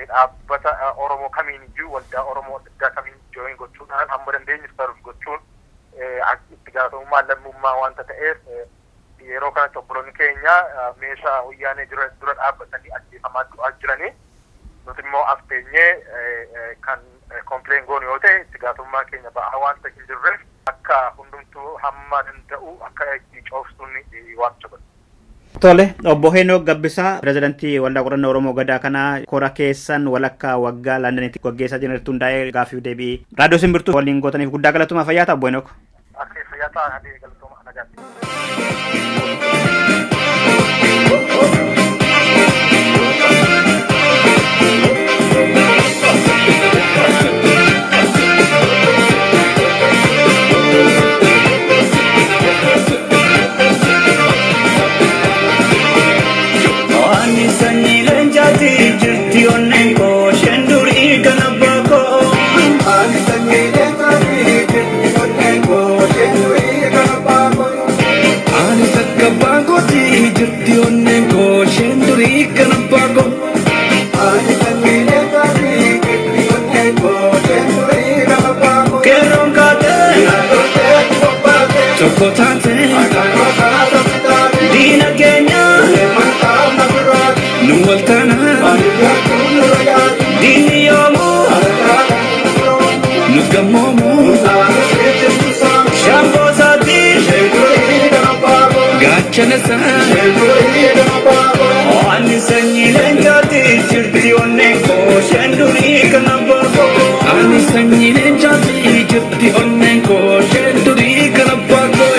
dhaabbata Oromoo kamiin iyyuu, waldaa Oromoo adda addaa kamiin join gochuudhaan, hamma dandeenyu serve gochuun itti gaafatamummaa lammummaa wanta ta'eef, yeroo kanatti obboloonni keenya meeshaa wayyaanee dura dhaabbatanii ajjeefamaa du'aa jiranii, nuti immoo as teenyee kan complain goonu yoo ta'e, itti gaafatamummaa keenya ba'aa wanta hin jirreef, akka hundumtuu hamma danda'u akka itti coofsuun waamicha godha. Tole, obbo Heenok Gabbisaa, pirezidaantii Waldaa Qorannoo Oromoo Gadaa kanaa, kora keessan walakkaa waggaa Londanitti gaggeessaa jiran hundaa'ee gaaffii deebii Raadiyoo Simbirtuu waliin gootaniif guddaa galatooma, fayyaa ta'a, obbo Heenok. Akka fayyaa ta'a, adii galatooma, nagaatti. Ani sanyii leencaati, jirti onneen koo, isheen durii kan abbaa koo. Ani sanyii leencaati, jirti onneen koo, isheen durii kan abbaa koo. Ani takka abbaan kooti, jirti onneen koo, isheen durii kan abbaa koo. Ani sanyii leencaati, jirti onneen koo, isheen durii kan abbaa koo. Qeerroon kaatee Dhalootee bobbaatee tokko taate akaakuu kaata bitaate diina keenya mataa mafiraati nu wal taana ani yaakuu nurra yaadu diinni yoomuu alagaa nus gammoomu saanu seetiin saanu shaamboo isaati isheen durii kan abbaa koo. Gaachana isaa. Isheen durii kan abbaa koo. Ani sanyii leencaati, jirti onneen koo, isheen durii kan abbaa koo. Ani sanyii leencaati, jirti onneen koo, isheen durii kan abbaa koo.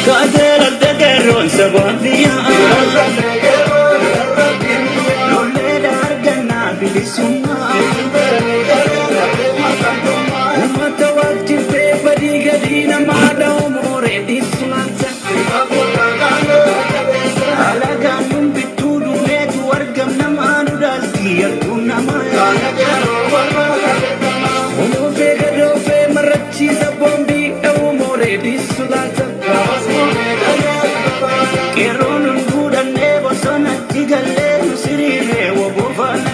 Kaatee qeerroon sabaa biyyaa. Lolleedha argannaa bilisummaa. Uummata wajjin badii gadii namaa dha'u mooree dhiisulaata. Alagaan nun bittuu duuneetu argam namaa nu dhaalti yartuun namaa. Onoofee gadoofee marrachiisa boombii dha'u mooree dhiisulaata. Qeerroon hunduu bosonatti gallee nu siriiree wobofaana.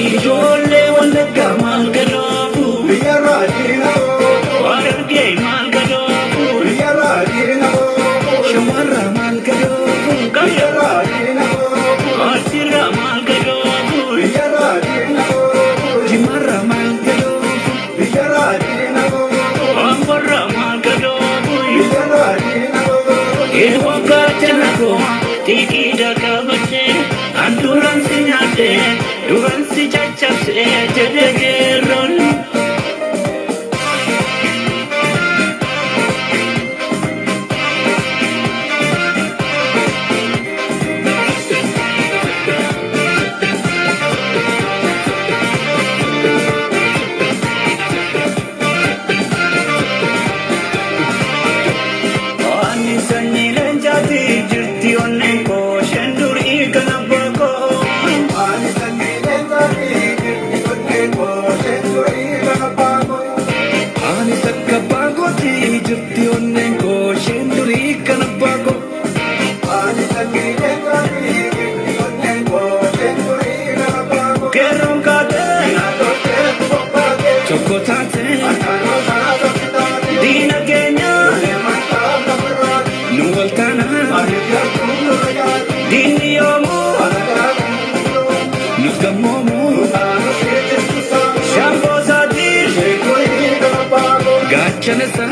Ijoollee Wallaggaa maal gadoofu? Harargee maal gadoofu? Shamarra maal gadoofu? Asirra maal gadoofu? Jimarra maal gadoofu? Amborra maal gadoofu? Eewwan gaachana koo. gaachanessa.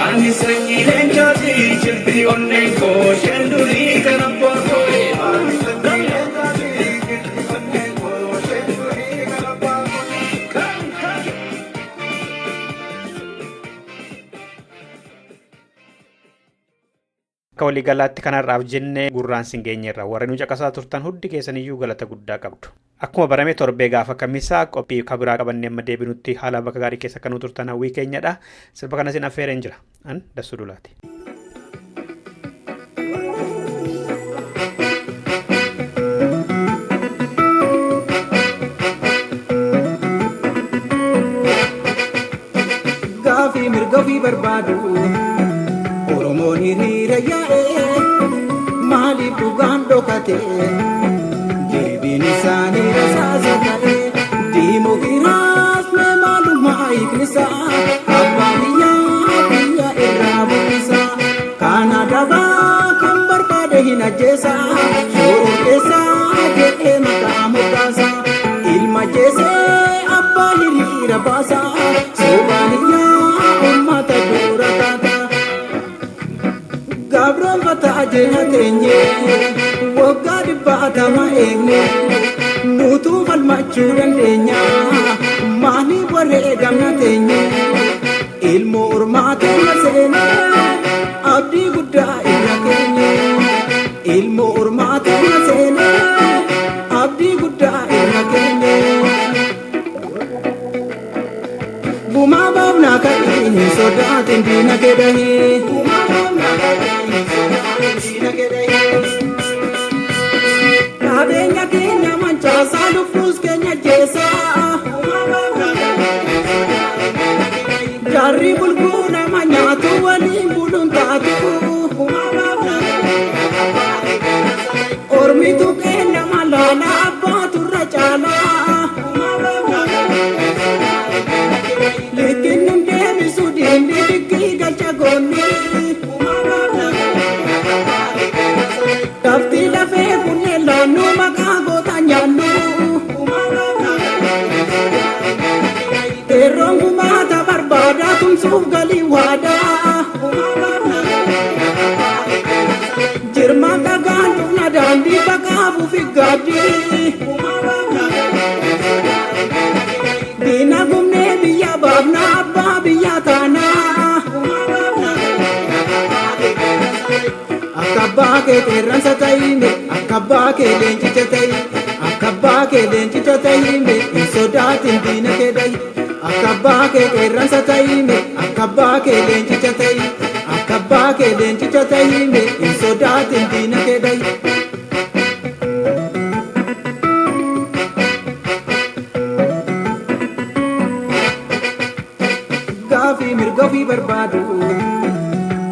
Ani sanyii leencaati jirti onneen koo isheen durii kan abbaa koo. Ani sanyii leencaati jirti onneen koo isheen durii kan abbaa koo. Akka waliigalaatti kanarraaf jennee gurraan sin geenyerra warri nu caqasaa turtan hundi keessaniyyuu galata guddaa qabdu. Akkuma barame torbee gaafa kamisaa qophii kabiraa qabannee amma deebinutti haala bakka gaarii keessa akka nu turtan hawwii keenyadha. Sirba kana sin affeereen jira. An Dassuu Dulaati. Gaafii mirga ofii barbaadu Oromoon hiriira yaa'ee maaliif dhugaan dhokate deebiin isaanii rasaasa ta'e diimokiraasii maalummaa hiiknisaa abbaa biyyaa biyya irraa buqqisa kana dabaa kan barbaade hin ajjeesa shoror keessaa jedhee maqaa moggaasa ilma jeesee abbaa hiriira baasa sobaan iyyaa uummata dura taata. Gabroon fataa jecha teenye waggaa dhibbaatama eegne nutuu falmachuu dandeenya maaliif wareegamna teenye ilmoo ormaa keenya seene abdii guddaa irra keenye ilmoo ormaa keenya seene abdii guddaa irra keenye. Gumaa baafnaa ka'ee hin sodaatin diina kee dhahee. Gumaa baafnaa ka'ee hin sodaatin diina kee dhahee. Qabeenya keenya mancaasaa lubbuus keenya jeesaa. Gumaa baafnaa ka'ee hin sodaatin diina kee dhahee. Jaarri bulguu nama nyaatu waliin buluun taatu. Gumaa baafnaa ka'ee hin sodaatin diina kee dhahee. Ormitu keenya malaala abbaatu irra caalaa. Gumaa baafnaa ka'ee hin sodaatin diina kee dhahee. Liqinnin deebisu diinni diggii galcha goonni. Dafti lafee kunneen laannu maqaa goota nyaannu. Qeerroon gumaata barbaada tumsuuf galii waadaa. Jirmaan dhagaan dhufna daandii baqaafuuf gaaddi. Diina gumnee biyya baafna abbaa biyya taanaa. Akka abbaa kee qeerransa ta'ime, akka abbaa kee leencicha ta'i, akka abbaa kee leencicha ta'ime, hin sodaatin diina kee dha'i. Akka abbaa kee qeerransa ta'ime, akka abbaa kee leencicha ta'i, akka abbaa kee leencicha ta'ime, hin sodaatin diina kee dha'i. Gaafii mirga ofii barbaadu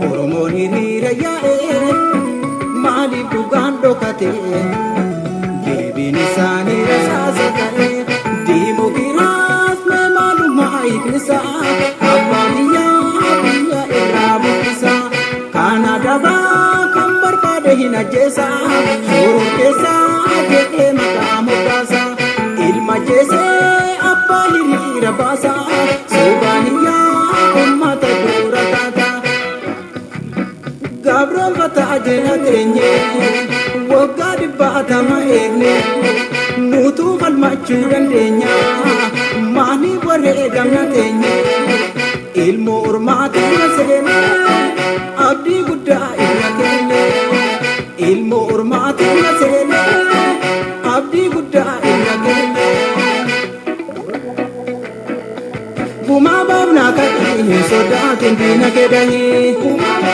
Oromoon hiriira yaa'ee maaliif dhugaan dhokate deebiin isaanii rasaasa ta'e diimokiraasii maalummaa hiiknisaa abbaa biyyaa biyya irraa buqqisa kana dabaa kan barbaade hin ajjeesa shoror keessaa jedhee maqaa moggaasa ilma jeesee abbaa hiriira baasa sobaan iyyaa uummata dura taata. Gabroon fataa jecha teenye waggaa dhibbaatama eegne nutuu falmachuu dandeenya maaliif wareegamna teenye ilmoo ormaa keenya seene abdii guddaa irra keenye ilmoo ormaa keenya seene abdii guddaa irra keenye. Gumaa baafnaa ka'ee hin sodaatin diina kee dhahee.